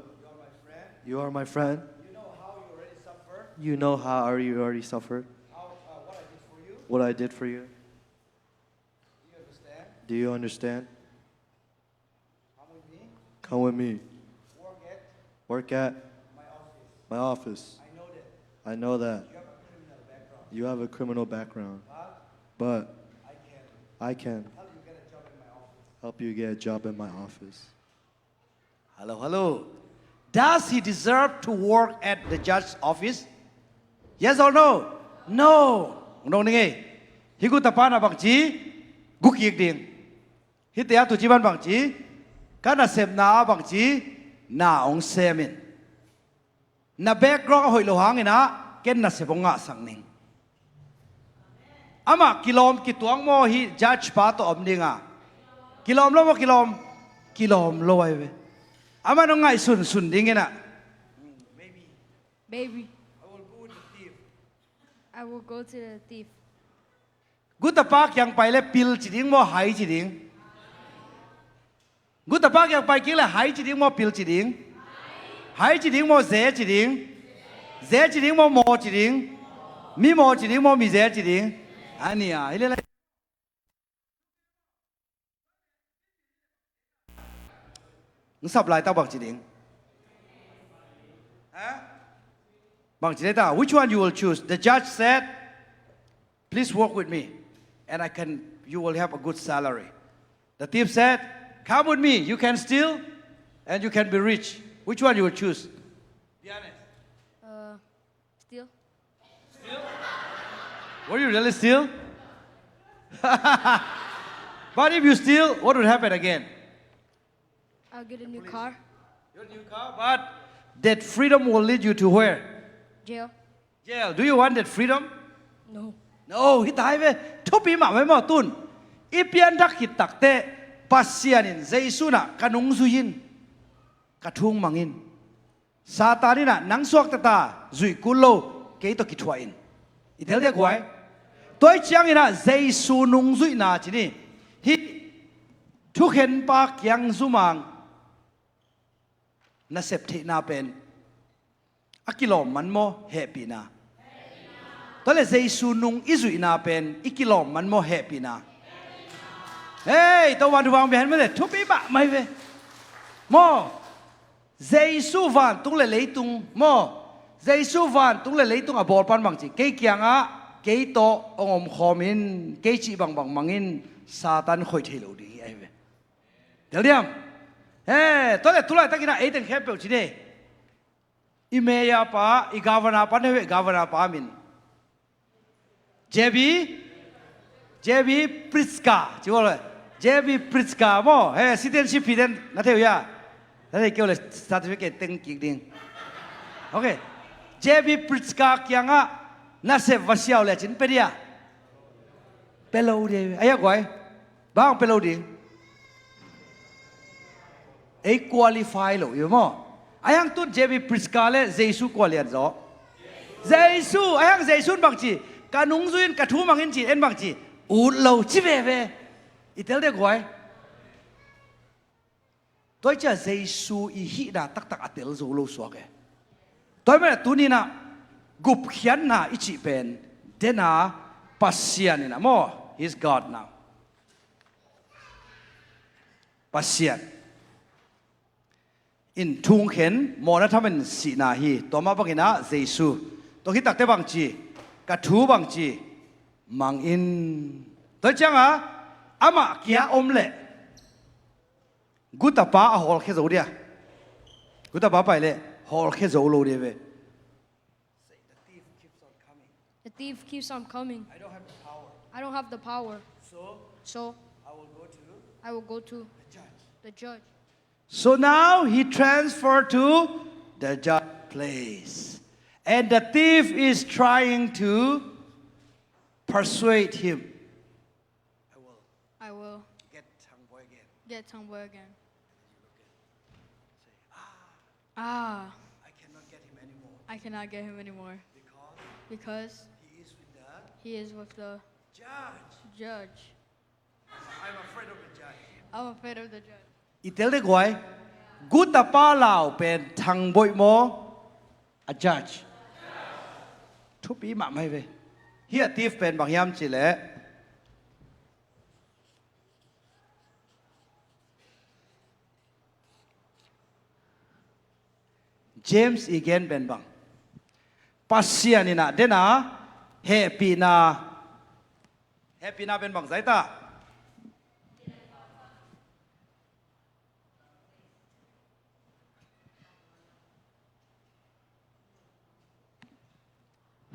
you are my friend. You know how you already suffer. You know how you already suffered. How, uh, what I did for you. What I did for you. Do you understand? Do you understand? Come with me. Come with me. Work at. Work at. My office. My office. I know that. I know that. You have a criminal background. You have a criminal background. But. But. I can. I can. Help you get a job in my office. Help you get a job in my office. Hello, hello. Does he deserve to work at the judge's office? Yes or no? No. Nong ning ei. Hih gu tapa na bang ci? Gu kik ding. Hih te a tu ci ban bang ci? Ka nasepna a bang ci? Na hong sem in. Na background a hoih lo hangin ah, ken nasep hong ngahsak ning. Amah kilawm kituak maw hih judge pa tawh om dinga? Kilawm lo maw kilawm? Kilawm lo ai ve. Amah nong ngaihsun sun dingin ah. Baby. Baby. I will go with the thief. I will go to the thief. Gu tapa kiang pai leh pil ci ding maw, hai ci ding? Gu tapa kiang pai kik leh hai ci ding maw, pil ci ding? Hai ci ding maw, ze ci ding? Ze ci ding maw, maw ci ding? Mi maw ci ding maw, mi ze ci ding? A nih a, hi leh lai. Ng sap laitak bang ci ding? Ha? Bang ci ding ta? Which one you will choose? The judge said, "Please work with me, and I can, you will have a good salary." The thief said, "Come with me, you can steal, and you can be rich." Which one you will choose? Be honest. Uh, steal. Steal? Will you really steal? But if you steal, what would happen again? I'll get a new car. Your new car, but that freedom will lead you to where? Jail. Jail. Do you want that freedom? No. No, hi tai ve. Thupi mahmah maw tun. I pianthak khit takteh Pasian in Jesu in ah ka nungzui in, ka thung mang in. Satan in ah nang suakta ta, zuih kul lo, kei tawh kithuah in. I tel dia guai. Tua ciangin ah Jesu nungzuihna ci ni. Hih thukhenpa kiang zumang nasep theihna pen a kilawm man maw, hehpihna? Tua le Jesu nung i zuihna pen i kilawm man maw, hehpihna? Hei, tua vantung bang biahen mete thupi mahmah hi ve. Maw? Jesu vantung le leitung maw? Jesu vantung le leitung a bawlpan bang ci, kei kiangah kei tawh hong omkhawm in, kei cih bangbang mangin Satan khoih thei lo ding hi ahi ve. Tel diam? He, tua le tulai takin ah eiteng khempeuh ci ni. I mayor pa, i governor pa, ne governor pa min. J B, J B Pritzker, ci bawl le. J B Pritzker maw, he, citizenship hi den, na thei uh hia? Na thei kei uh le certificate teng kik ding. Ok. J B Pritzker kiangah nasep va siau le cin pe dia. Pe lo dia. Ahi a guai. Bang pe lo ding. Ei qualify lo i maw. Ahi hang tun J B Pritzker le Jesu kua lian zaw? Jesu. Ahi hang Jesu in bang ci, ka nungzui in ka thu mang in ci, en bang ci, ut lo ci veve. I tel de guai. Tua i cia Jesu i hihna taktak a tel zo lo suak e. Tua i mah tuninah gupkhiatna i cih pen dena Pasian inah maw. He's God now. Pasian in thungkhen mawhna thamen sihna hi. Tua mah banginah Jesu tua hi takte bang ci, ka thu bang ci, mang in. Tua cianga amah kia om leh gutapa a hawlkhia zo dia. Gutapa pai leh hawlkhia zo lo dia ve. The thief keeps on coming. I don't have the power. I don't have the power. So, so I will go to, I will go to the judge. The judge. So now he transferred to the judge place. And the thief is trying to persuade him. I will, I will get Thang Boy again. Get Thang Boy again. And you look at him. Say, ah, ah, I cannot get him anymore. I cannot get him anymore. Because, because he is with the, he is with the judge. Judge. I'm afraid of the judge. I'm afraid of the judge. I tel dek guai. Gutapa lau pen Thang Boih maw, a judge? Thupi mahmah hi ve. Hih a thief pen bang hiam cih leh James i gen pen bang, Pasian inah dena hehpihna, hehpihna pen bang zaita?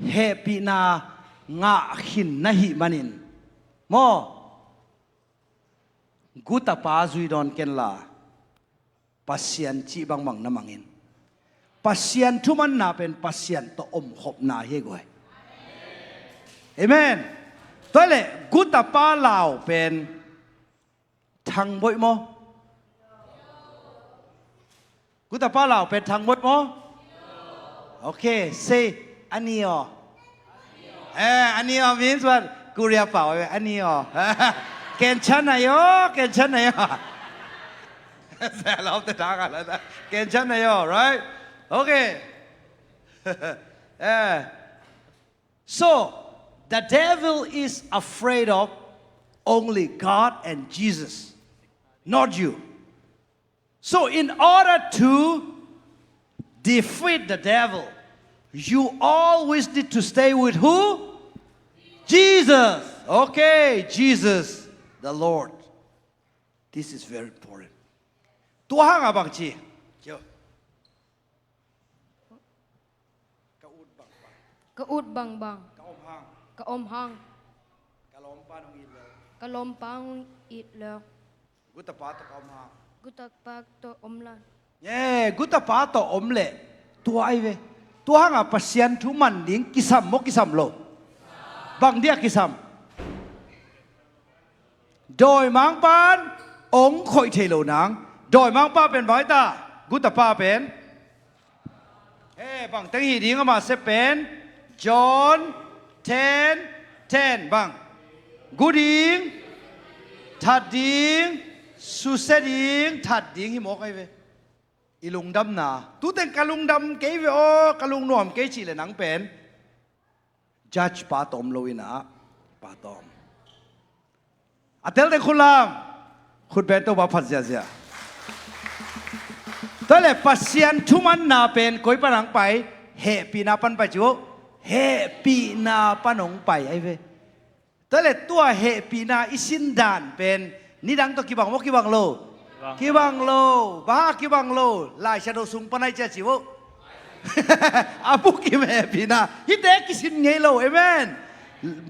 Hehpihna ngah khin na hih manin maw, gutapa zui dawn kenla Pasian cih bangbang na mangin. Pasian thumanna pen Pasian tawh omkhopna hi guai. Amen. Tua leh gutapa lau pen Thang Boih maw? Gutapa lau pen Thang Boih maw? Okay, say, a ni aw. Eh, a ni aw means what? Korea pau, eh, a ni aw. Kenchannayo, kenchannayo. Kenchannayo, right? Okay. Eh. So, the devil is afraid of only God and Jesus, not you. So, in order to defeat the devil, you always need to stay with who? Jesus. Okay, Jesus, the Lord. This is very important. Tua hanga bang ci. Ka ut bangbang. Ka ut bangbang. Ka om hang. Ka om hang. Ka lawmpa nong it leh. Ka lawmpa nong it leh. Gutapa tawh ka om hang. Gutapa tawh om lan. Nge, gutapa tawh om leh. Tua ai ve. Tua hanga Pasian thu man ding kisam maw kisam lo? Bang dia kisam? Dawimangpan ong khoih thei lo nang. Dawimangpa pen bang hi ta? Gutapa pen. He, bang teng hi ding ama sep pen. John ten Ten bang. Gu ding, that ding, susia ding, that ding hi mawk ahi ve. I lungdamna, tu teng ka lungdam kei ve aw, ka lungnuam kei cih le nang pen judge pa tawm lo in ah, pa tawm. A tel teng khut lam, khut beng Topa phat ziahziah. Tua le Pasian thumanna pen koi pan hong pai, hehpihna pan pai ci uh, hehpihna pan hong pai ahi ve. Tua le tua hehpihna i sin dan pen nidang tawh kibang maw, kibang lo? Kibang. Kibang lo. Bang hang kibang lo? Laisiangtho sung pan ahi cia ci uh. A bukim hehpihna hihte kisin ngei lo. Amen.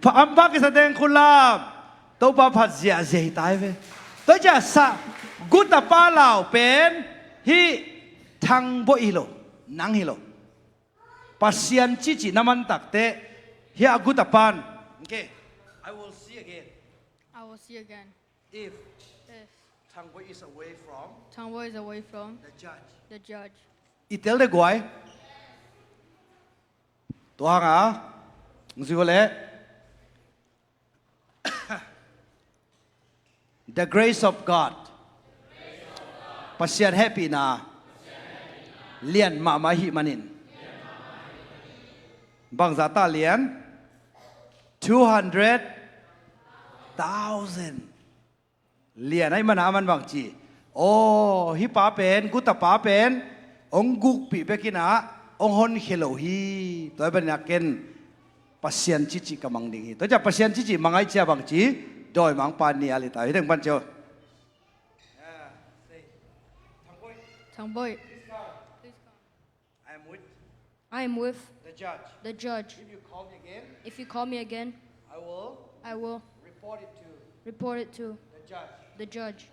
Hampha kisa teng khut lam, Topa phat ziahziah hi ta ahi ve. Tua cia sa, gutapa lau pen hih Thangboih hi lo, nang hi lo. Pasian cihcih na man takteh hih a gutapa in. Okay, I will see again. I will see again. If If Thangboih is away from Thangboih is away from the judge. The judge. I tel de guai. Tua hang a, ng zui le. The grace of God. Pasian hehpihna lian mahmah ahih manin. Bangzah ta lian? Two hundred thousand. Lian ahih mana a man bang ci? Aw, hih pa pen, gutapa pen hong gukpih bekin ah hong honkhia lo hi. Tua ahih manin ah ken Pasian cihcih ka mang ding hi. Tua ciang Pasian cihcih mang ahih ciang bang ci? Dawimangpa ni a lita hi deng pan cio. Thangboih. Please come. I am with I am with the judge. The judge. If you call me again, If you call me again, I will I will report it to report it to the judge. The judge.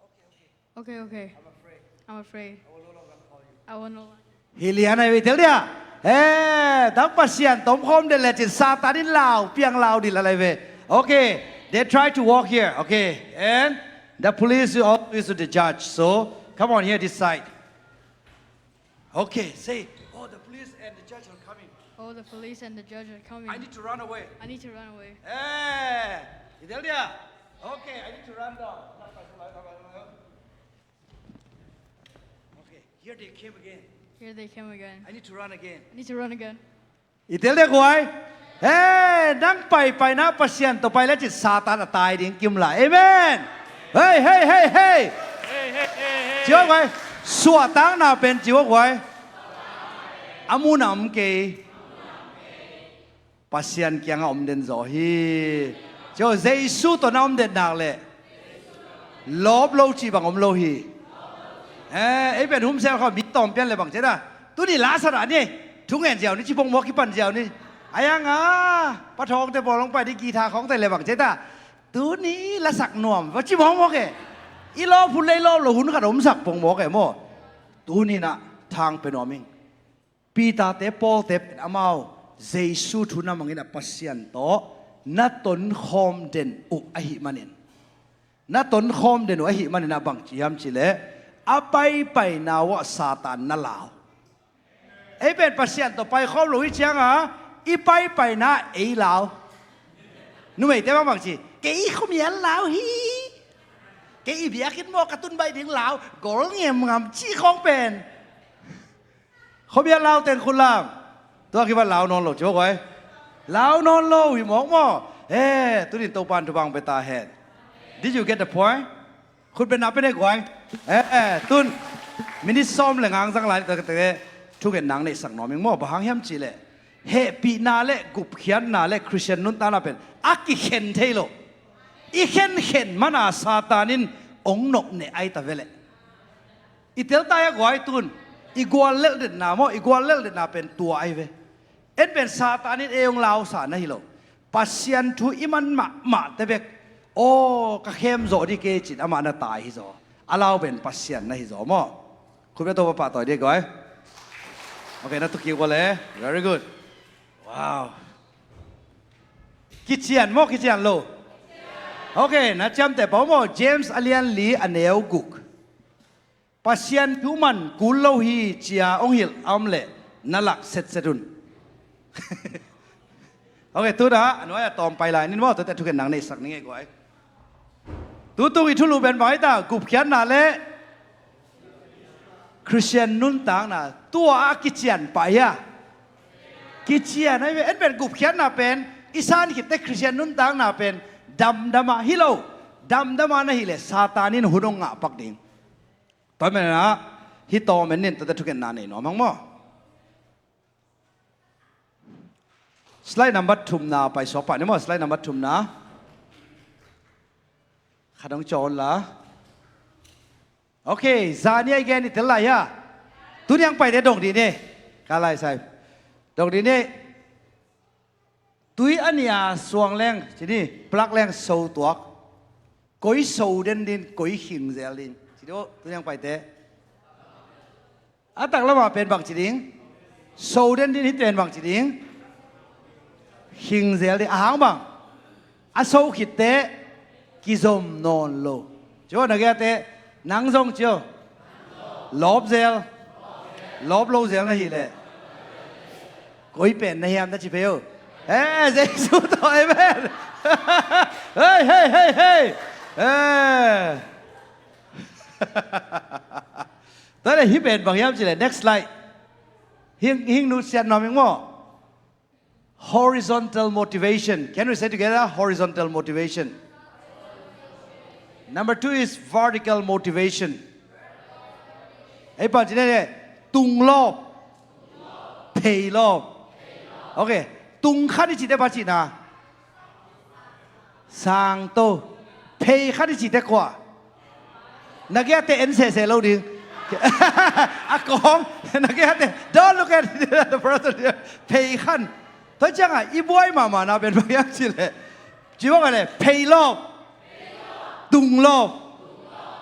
Okay, okay. Okay, okay. I'm afraid. I'm afraid. I will no longer call you. I will no longer. Hi lian ahi ve, tel dia. He, tang Pasian tomkhawm den lecin Satan in lau piang lau dih lalai ve. Okay, they try to walk here. Okay, and the police is also the judge. So come on here this side. Okay, say, oh, the police and the judge are coming. Oh, the police and the judge are coming. I need to run away. I need to run away. Eh, i tel dia. Okay, I need to run down. Okay, here they came again. Here they came again. I need to run again. I need to run again. I tel de guai. He, nang paipaina Pasian tawh pai lecin Satan a tai ding kim lai. Amen. Hei, hei, hei, hei. Ci uh guai. Suahtakna pen ci uh guai. A mun a om kei. Pasian kiangah om den zaw hi. Ci uh, Jesu tawh na om den nak leh lawp lo cih bang om lo hi. Eh, ei pen humsel khaw mi tawm pian le bang ci ta. Tuni la sa dah ni. Thungen ziau ni, ci pong mawk kipan ziau ni. Ayang a, pathawngte pawl hong pai ni, guitar khawngte le bang ci ta. Tuni lasak nuam va ci mawkmawk e. I lawp hun le i lawp lo hun khat a omsak pong mawk e maw. Tuni nah thang pe nuam ing. Peter-te, Paul-te pen amau Jesu thu na mangin a Pasian tawh na tonkhawm den uh ahih manin, na tonkhawm den uh ahih manin a bang ci hiam cih leh a paipaina uh ah Satan na lau. Ei pen Pasian tawh paikhawm lo hi cianga i paipaina ei lau. Numeite bang bang ci, kei khuamial lau hi. Kei i biakinn maw ka tun baih ding lau, gol ngemngam cih khawng pen. Khuamial lau teng khut lam. Tua kibat lau nawn lo ci mawk guai. Lau nawn lo hi mawk maw. Eh, tunin Topan thupha hong pia ta hen. Did you get the point? Khut bengna pe ne guai. Eh, eh, tun minit sawm le nga zang lai, tua ka tete thungetna hong neihsak nuam ing maw. Bang hang hiam cih leh hehpihna le gupkhiatna le Khristian nuntakna pen a kikhen thei lo. I khenkhen mana Satan in hong nopneh ai ta ve leh. I tel ta hia guai? Tun i guallelh detna maw, i guallelh detna pen tua ai ve. En pen Satan in ei hong lausa na hi lo. Pasian thu i man mahmahte bek, aw, ka khem zawh dih kei cin amah na tai hi zaw. A lau pen Pasian na hi zaw maw. Khut beng Topa pahtawi dih guai. Okay, na tuki gual e. Very good. Wow. Kician maw, kician lo? Okay, na ciamteh pah maw. James a lian li a neu guk. Pasian thu man kul lo hi cia hong hilh a om leh na lak setset un. Ok, tu-in a nuai-ah tawm pai lai ni maw, tuate thukhenna neihsak ni ngei guai. Tutung i thulu pen bang hi ta, gupkhiatna le Khristian nuntakna tua a kician pah hi a. Kician ahi ve, en pen gupkhiatna pen i san khitte Khristian nuntakna pen damdam a hi lo. Damdam a na hih leh Satan in hun hong ngahpak ding. Tua manin a hih tawm en ning, tuate thukhenna nei nuam hang maw. Slide number thumna pai suak pah ni maw, slide number thumna. Khat hong cawn la. Ok, zani a i gen i tel lai hia? Tuni hong paite dong dih ni. Ka lai sai. Dong dih ni. Tui a nih a suang leng, ci ni, plak leng so tuak. Koi so den din, koi khing zel din. Ci ni, tuni hong paite. A taklam ah pen bang ci ding? So den din, hih pen bang ci ding? Khing zel ding. A hang bang? A so khit teh kizom nawn lo. Ci aw, na gei a teh, nang zong ci aw. Lawp zel. Lawp lo zel na hih leh koi pen na hiam, na ci phei aw. Eh, Jesu tawh, amen. Hei, hei, hei, hei. Eh. Tua leh hih pen bang hiam cih leh, next slide. Hing, hing nusiat nuam ing maw. Horizontal motivation. Can we say together? Horizontal motivation. Number two is vertical motivation. Ei pan ci ni, tung lawp, phei lawp. Ok. Tung khat i cih teh bang cihna? Sangto. Phei khat i cih teh kua? Na gei a teh en sehseh lo ding. A kawng, na gei a teh, don't look at the person here. Phei khat. Tua ciangah i buai mahmahna pen bang hiam cih leh, ci bang a leh, phei lawp, tung lawp.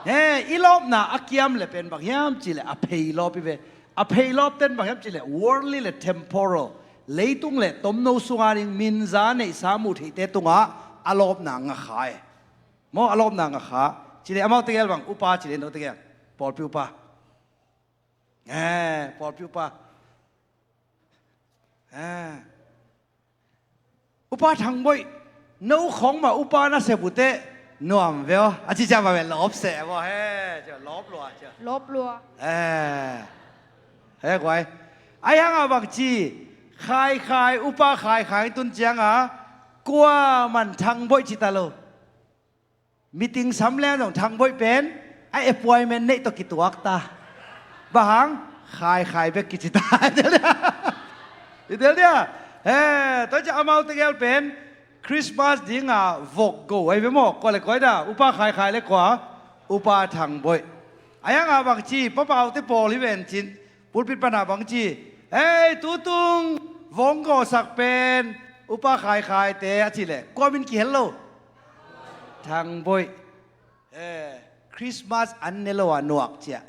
He, i lawpna a kiam leh pen bang hiam cih leh a phei lawp hi ve. A phei lawp ten bang hiam cih leh worldly le temporal, leitung le tomno sunga ding minza neihsa muh theihte tungah a lawpna ngakha e. Maw, a lawpna ngakha. Ci leh amaute gel bang, upa ci leh, note gel, pawlpi upa. Eh, pawlpi upa. Eh. Upa Thangboih, no khong mah upa na sep uh teh nuam ve aw, a ci ciang bang ve, lawp seh maw, he, ci lawp lua, ci. Lawp lua. Eh. He guai. Ahi hangah bang ci, Khaikhai, upa Khaikhai tun ciangah kuaman Thangboih ci ta lo. Meeting sam leng zong Thangboih pen a appointment neih tawh kituak ta. Bang hang? Khaikhai bek kici ta. I tel dia? He, tua ciang amaute gel pen Christmas dinga vok go ahi ve maw. Kua le kua hi ta? Upa Khaikhai le kua? Upa Thangboih. Ahi hangah bang ci, Pa Paute pawl hi ven cin. Pulpit panah bang ci, hei, tutung vong gawhsak pen Upa Khaikhaite a cih leh kua min kihel lo? Thangboih. Eh, Christmas an ne lo a nuak ciah.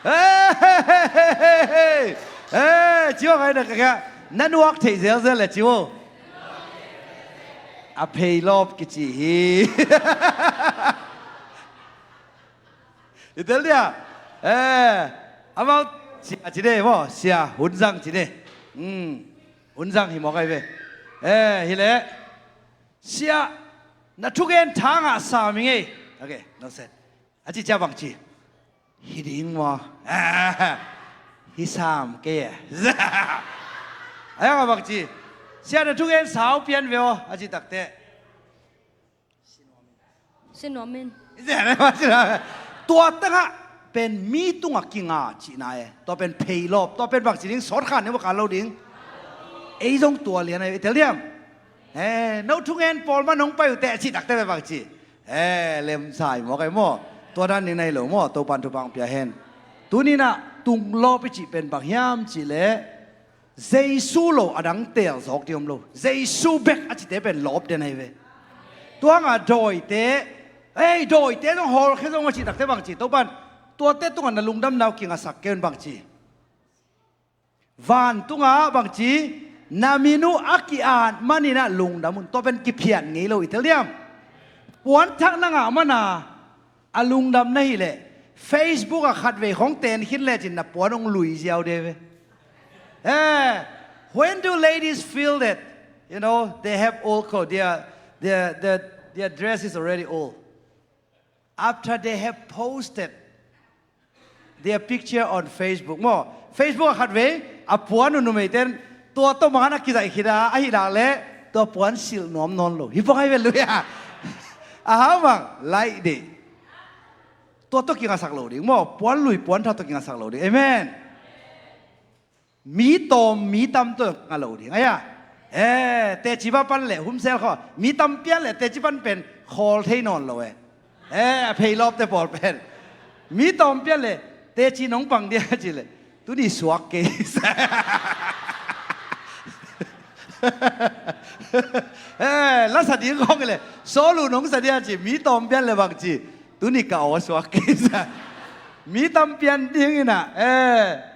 Hei, hei, hei, hei, hei. Eh, ci aw, ngai na ka kia, na nuak theih zelzel le ci aw. A phei lawp kici hi. I tel dia? Eh, amau sia ci de maw, sia Hun Zang ci de. Hmm, Hun Zang hi mawk ahi ve. Eh, hi leh, sia, na thugen thangah sam ing ei. Ok, no set. A ci ciang bang ci? Hi ding maw? Eh, hi sam kei e. A yangah bang ci? Sia, na thugen sau pian ve aw, a ci takteh. Sinuam in. Tua tengah pen mi tungah kinga cihna e. Tua pen phei lawp, tua pen bang ci ding, sawt khan ne maw, kal lo ding. Ei zong tua lian a i tel diam? Eh, no thungen pawl man hong pai uh teh a cih takte pen bang ci? Eh, lemsai maw kai maw. Tua dan ding na hi lo maw, Topan thupha hong pia hen. Tuninah tung lawp i cih pen bang hiam cih leh Jesu lo a dang teel zawk ding om lo. Jesu bek a cite pen lawp den ahi ve. Tua hangah dawite, ei, dawite zong hawlkhia zong a cih takte bang ci, Topan tuate tungah na lungdamna uh kingasak kei un bang ci. Vantungah bang ci, na min uh a ki-at maninah lungdam un. Tua pen kiphiat ngei lo i tel diam? Puanthak na ngah mana a lungdam na hih leh Facebook ah khatvei khong ten khin lecin na puan hong lui ziau de ve. Eh, When do ladies feel that, you know, they have old clothes, their, their, their, their dress is already old? After they have posted their picture on Facebook. Maw, Facebook ah khatvei a puan uh numeite in tua tawh man a kizaih khit a, ahih nak leh tua puan silh nuam nawn lo. Hi bang ai ve lui a. A hau bang, like dih. Tua tawh kingaksak lo ding. Maw, puan lui puan tha tawh kingaksak lo ding. Amen. Mi tawm mi tam tawh ngah lo ding. Ai a. Eh, teci va pan leh humsel khaw. Mi tam pian leh teci pan pen khawl thei nawn lo eh. Eh, a pheilawpte pawl pen. Mi tawm pian leh teci nong pang dia ci leh. Tuni suak kei. Eh, lasa ding khong leh. Solu nong sa dia ci. Mi tawm pian leh bang ci. Tuni ka aw suak kei. Mi tam pian ding ina. Eh.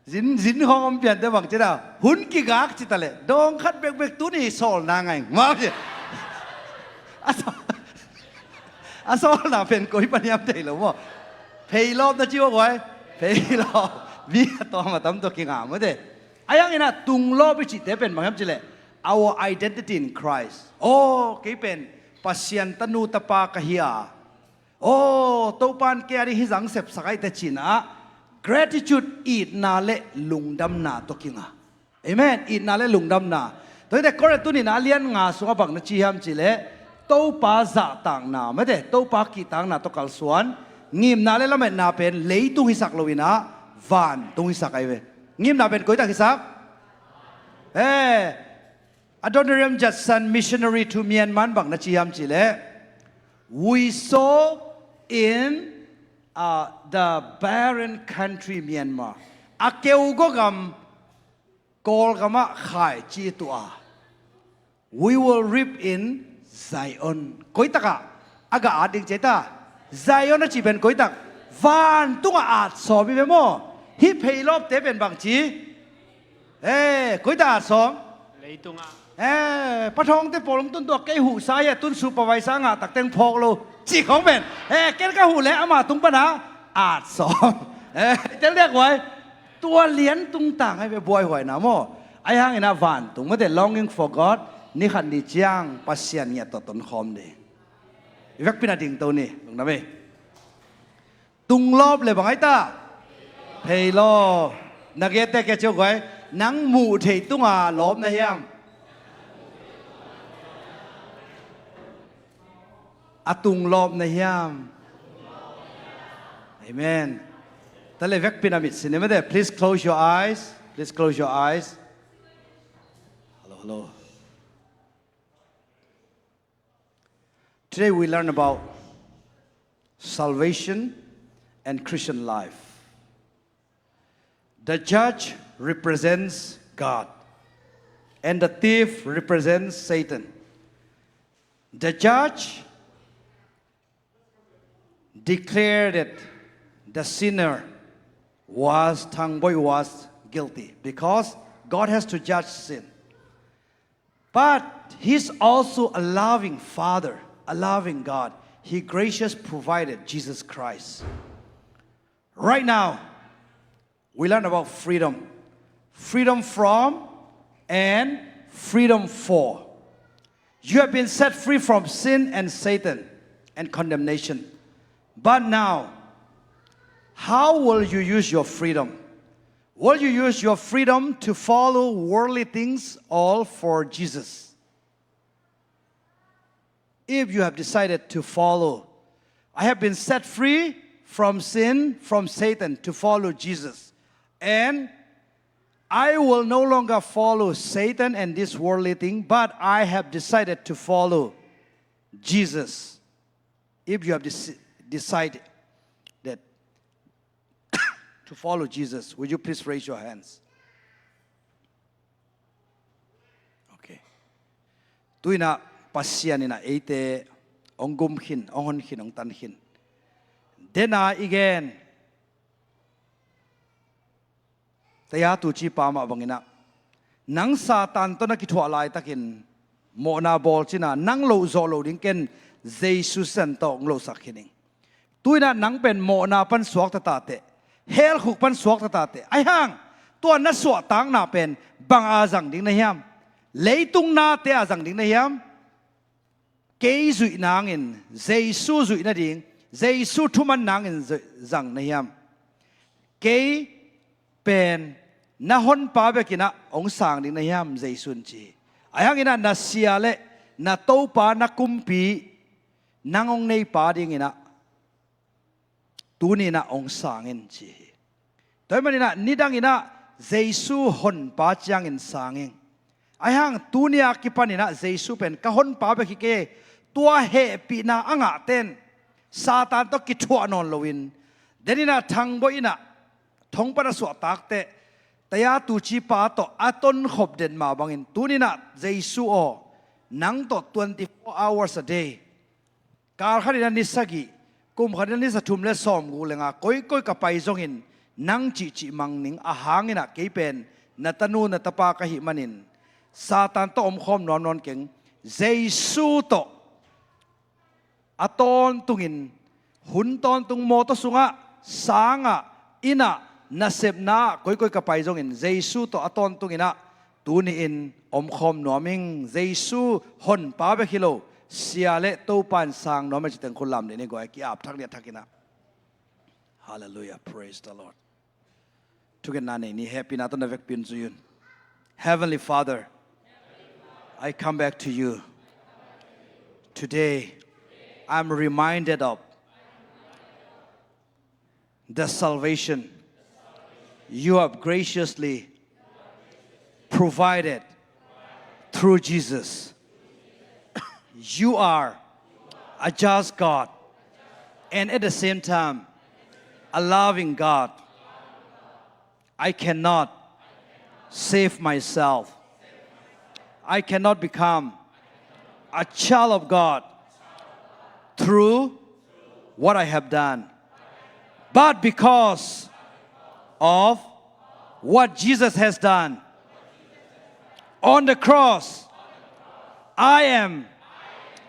Zin, zin khawng om piante bang ci ta. Hun kigak ci ta leh. Dawng khat bekbek tuni sawlna ngai. Mau ci. A sawl, a sawlna pen koi pan hiam thei lo maw. Pheilawp na ci uh guai. Pheilawp. Mi a tawm a tam tawh kingam uh te. A yang ina tunglawp i cihte pen bang hiam ci leh. Our identity in Christ. Oh, kei pen Pasian tanu tapa ka hi a. Aw, Topa in kei a ding hih zang sepsak aih teh cih nah, gratitude, itna le lungdamna tawh kinga. Amen. Itna le lungdamna. Tua hi teh Korin tuni nah a lian nga sungah bang na ci hiam cih leh, Topa zahtakna, mate, Topa kihtakna tawh kalsuan, ngimna le lametna pen leitung hisak lo in ah, vantung hisak ahi ve. Ngimna pen koitak hisak? Eh, Adoniram Judson, missionary to Myanmar in bang na ci hiam cih leh, we sow in, uh, the barren country Myanmar. A keugaw gam, Kawlgam ah khaici i tuah a, we will reap in Zion. Koitak ah a gah at ding ci ei ta? Zion a cih pen koitak? Vantung ah at sawm hi ve maw. Hih pheilawpte pen bang ci? Eh, koitak at sawm? Leitung ah. Eh, Pa Thawngte pawl hong tun tuak kei, huhsa hi a, tun supervisor ngah tak teng phawk lo cih khawng pen, eh, ken ka huh leh ama tung pan ah at sawm. Eh, tel diak huai. Tua lian tung tang ahi ve, buaihuaina maw. Ahi hangin ah vantung, mate, longing for God, ni khat ni ciang Pasian ngiat tawh tonkhawm ding. I vekpi in ah dingto ni, lungdam ei. Tunglawp le bang ahi ta? Pheilawp. Na gette kia ciu guai. Nang muh theih tunga lawp na hiam? A tunglawp na hiam? Amen. Tua leh vekpi in ah mit sin ni, mate. Please close your eyes. Please close your eyes. Hello, hello. Today we learn about salvation and Christian life. The judge represents God, and the thief represents Satan. The judge declared that the sinner was, Thang Boi was guilty, because God has to judge sin. But he's also a loving Father, a loving God. He gracious provided Jesus Christ. Right now, we learn about freedom. Freedom from and freedom for. You have been set free from sin and Satan and condemnation. But now, how will you use your freedom? Will you use your freedom to follow worldly things, all for Jesus? If you have decided to follow, I have been set free from sin, from Satan, to follow Jesus. And I will no longer follow Satan and this worldly thing, but I have decided to follow Jesus. If you have deci-, decided that to follow Jesus, would you please raise your hands? Okay. Tu-in ah Pasian in ah eite hong gum khin, hong hon khin, hong tan khin. Dena i gen. Taya tu ci pa mah bangin ah, nang Satan tawh na kithuah laitakin mawhna bawl cin a, nang loh zawh loh ding ken Jesu sisan tawh hong lohsak khin ing. Tu-in ah nang pen mawhna pan suakta ta teh, hell khuk pan suakta ta teh. Ahi hang, Tua na suahtakna pen bang a zang ding na hiam? Leitung nate a zang ding na hiam? Kei zuih nangin Jesu zuih nading, Jesu thuman nangin zui-, zang na hiam? Kei pen na honpa bekinah hong sang ding na hiam? Jesu in ci hi. Ahi hanginah na sia le na Topa, na kumpi, nang hong neipa dinginah tuni inah hong sang in ci hi. Tua hi maninah nidanginah Jesu honpa ciangin sang ing. Ahi hang tuni a kipaninah Jesu pen ka honpa bek hi kei. Tua hehpihna a ngahte in Satan tawh kithuah nawn loin, deninah thangboihinah thongpat a suahtakte taya tucipa tawh a tonkhop den mah bangin tuninah Jesu aw, nang tawh twenty four hours a day, kal khatinah ni sagih, kum khatinah ni sa thum le sawmguk le nga koikoi ka pai zongin nang cihcih mang ning. Ahanginah kei pen na tanu na tapa ka hih manin Satan tawh omkhawm nuam nawn keng. Jesu tawh a tawntungin, hun tawntung mawtaw sungah, sangah, innah, nasepna ah koikoi ka pai zongin Jesu tawh a tawntunginah tuni-in omkhawm nuam ing. Jesu honpa bek hi lo, sia le Topa in sang nuam e citeng khut lam dih ni guai, ki-ap thak ni a thakinah. Hallelujah, praise the Lord. Thungetna nei ni, hehpihna tawh na vekpi un zui un. Heavenly Father, I come back to you. Today, I'm reminded of the salvation you have graciously provided through Jesus. You are a just God and at the same time a loving God. I cannot save myself. I cannot become a child of God through what I have done, but because of what Jesus has done on the cross, I am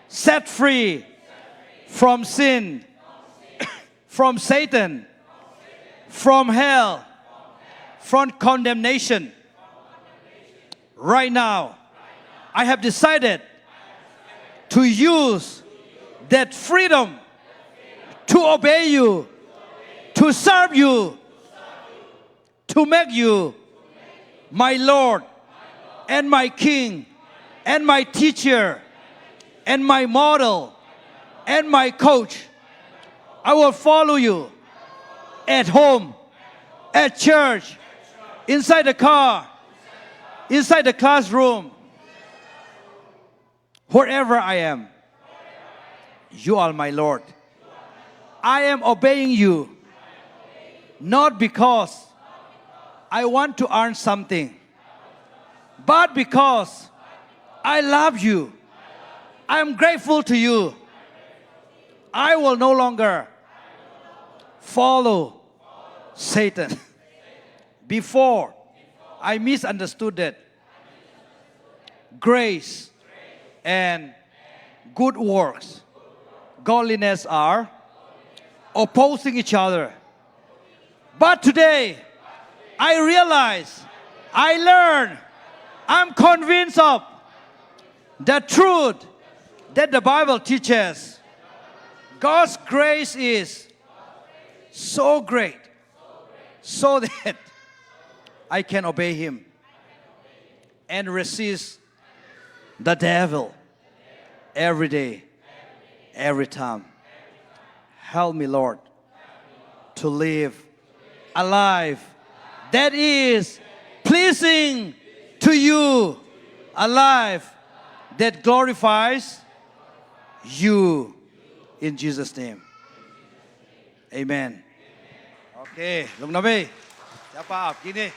set free from sin, from Satan, from hell, from condemnation. Right now, I have decided to use that freedom to obey you, to serve you, to make you my Lord and my King and my teacher and my model and my coach. I will follow you at home, at church, inside the car, inside the classroom, wherever I am. You are my Lord. I am obeying you, not because I want to earn something, but because I love you. I am grateful to you. I will no longer follow Satan. Before, I misunderstood that grace and good works, godliness, are opposing each other. But today, I realize, I learn, I'm convinced of the truth that the Bible teaches. God's grace is so great, so that I can obey Him and resist the devil every day, every time. Help me, Lord, to live a life that is pleasing to you, a life that glorifies you. In Jesus' name, amen. Okay, lungdam ei. Siapa ap kik ni.